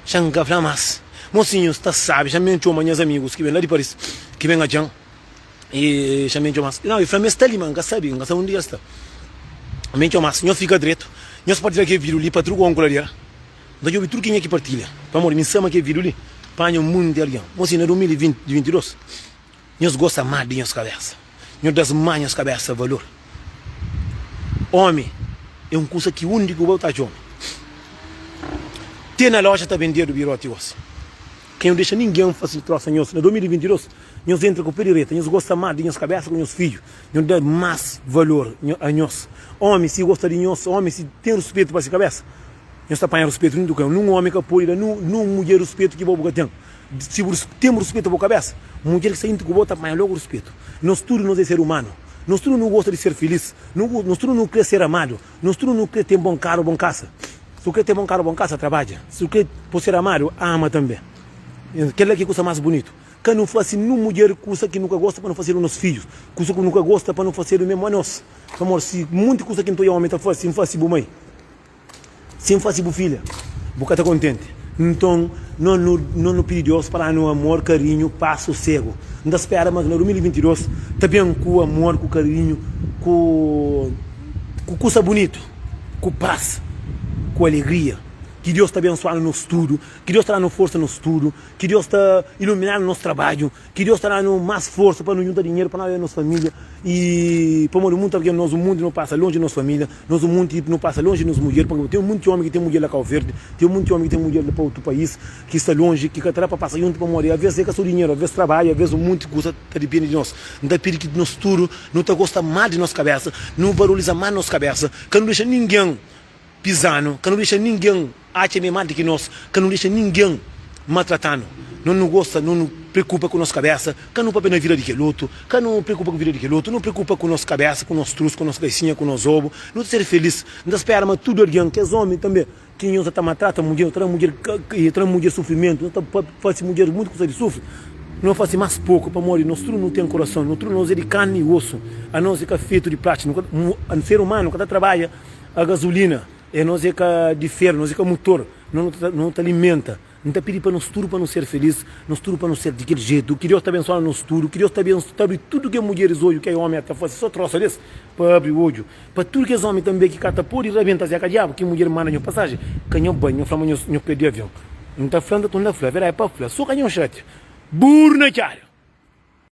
Xa N ka fla mas. Mosinhu sta sabi, xa mi txoma nhas amigus ki ben la di Paris, ki ben atxan. E xa mi txoma-s. Nau, e fla ma e sta li, ma N ka sabe, N ka sabe undi ki el sta. Mi txoma-s, Nhos fika dretu, nhos partilha kel vídiu li pa tudu ku kuladeira. N ta djobe tudu kenha ki partilha, pamodi mi N sa ma kel vídiu li panha un monti di algen. Mosi, na 2022, nhos gosta más di nhos kabésa. Nhos da-s más nhos kabésa valor. Ómi é un kusa ki undi ki bu bai bu ta atxa ómi. Te na loja ta bendedu biroti gosi. Ka nhos dexa ningen fase trosa nhos. Na 2022, nhos entra ku pe direita, nhos gosta mas di nhos kabesa ku nhos fidju, nhos da mas valor a nhos. Omi si gosta di nhos, omi si ten ruspetu pa si kabesa, nhos ta panha ruspetu nuntu ka. Nun omi ka pode da nun mudjer ruspetu ki bo bu ka ten. Si bu ten ruspetu pa bu kabesa, mudjer ki sta intu ku bo ta panha logu ruspetu. Nos tudu nos é ser umanu. Nos tudu nu gosta di ser filis. Nos tudu nu kre ser amadu. Nos tudu nu kre ten bon karu, bon kasa. Si bu kre ten bon karu, bon kasa, trabadja. Si bu kre pa bu ser amadu, ama tanbe. Kel-la ki é kusa más bunitu. Ka nu fase nun mudjer kusa ki nu ka gosta pa nu fasedu nos fidjus, kusa ku nu ka gosta pa nu fasedu mésmu anos. Pamodi si monti kusa ki N ta odja ómi ta fase, si N fase bu mai, Si N fase bu filha, bu ka ta kontenti. Nton, no nu no nu pidi Deus pa da-nu amor, karinhu, pas, sosegu. N ta spera ma na 2022 ta ben ku amor, ku karinhu, ku ku kusa bunitu, ku pas, ku alegria. Ki Deus ta abensoa-nu nos tudu, ki Deus ta da-nu forsa nos tudu, ki Deus ta ilumina-nu nos trabadju. Ki Deus ta da-nu más forsa pa nu djunta dinheru pa nu ajuda nos família i pamodi munti algen nos munti nu pasa lonji di nos família, nos munti nu pasa lonji di nos mudjer pamodi ten munti ómi ki ten mudjer la Kau Verdi, ten munti ómi ki ten mudjer la pa otu país ki sta lonji ki ka ta da pa pasa djuntu pamodi aves é ka so dinheru, aves trabadju, aves un munti kuza ta dipende di nos. N ta pidi ki nos tudu nu ta gosta más di nos kabésa, nu valoriza más nos kabésa, ka nu dexa ningen pisa-nu, ka nu dexa ningen atxa ma é más di ki nos, ka nu dexa ningen maltrata-nu. Nos nu gosta, nos nu preokupa ku nos kabésa, ka nu papia na vida di kel otu, ka nu preokupa ku vida di kel otu, nu preokupa ku nos kabésa, ku nos trus, ku nos kaisinha, ku nos obu, nu ta ser filís. N ta spera ma tudu algen, kes ómi tanbê, ki nhos ta maltrata mudjer, ta da mudjer, ta da mudjer sufrimentu, ta fase mudjer mutu kusa di sufri, nu fase más poku, pamodi nos tudu nu ten kurason, nos tudu nos é di karni i osu, anos é ka fetu di plástiku, ser umanu ka ta trabadja A gasolina é nos é ka di feru, nos é ka mutor, no no ta alimenta. N ta pidi pa nos tudu pa nu ser felis, nos tudu pa nu ser di kel jetu, ki Deus ta abensoa nos tudu, ki Deus ta abensoa, ta abri tudu ke mudjeris odju ke omi ta fase so trosa des pa abri odju, pa tudu kes omi tanbe ki ka ta podi rabenta zeka diabu ki mudjer manda nho pasajen, ka nho bai, nho fla ma nho nho perde avion. N ta fla, N ta torna fla, verdadi pa fla, so ka nho xatia, buru na txada.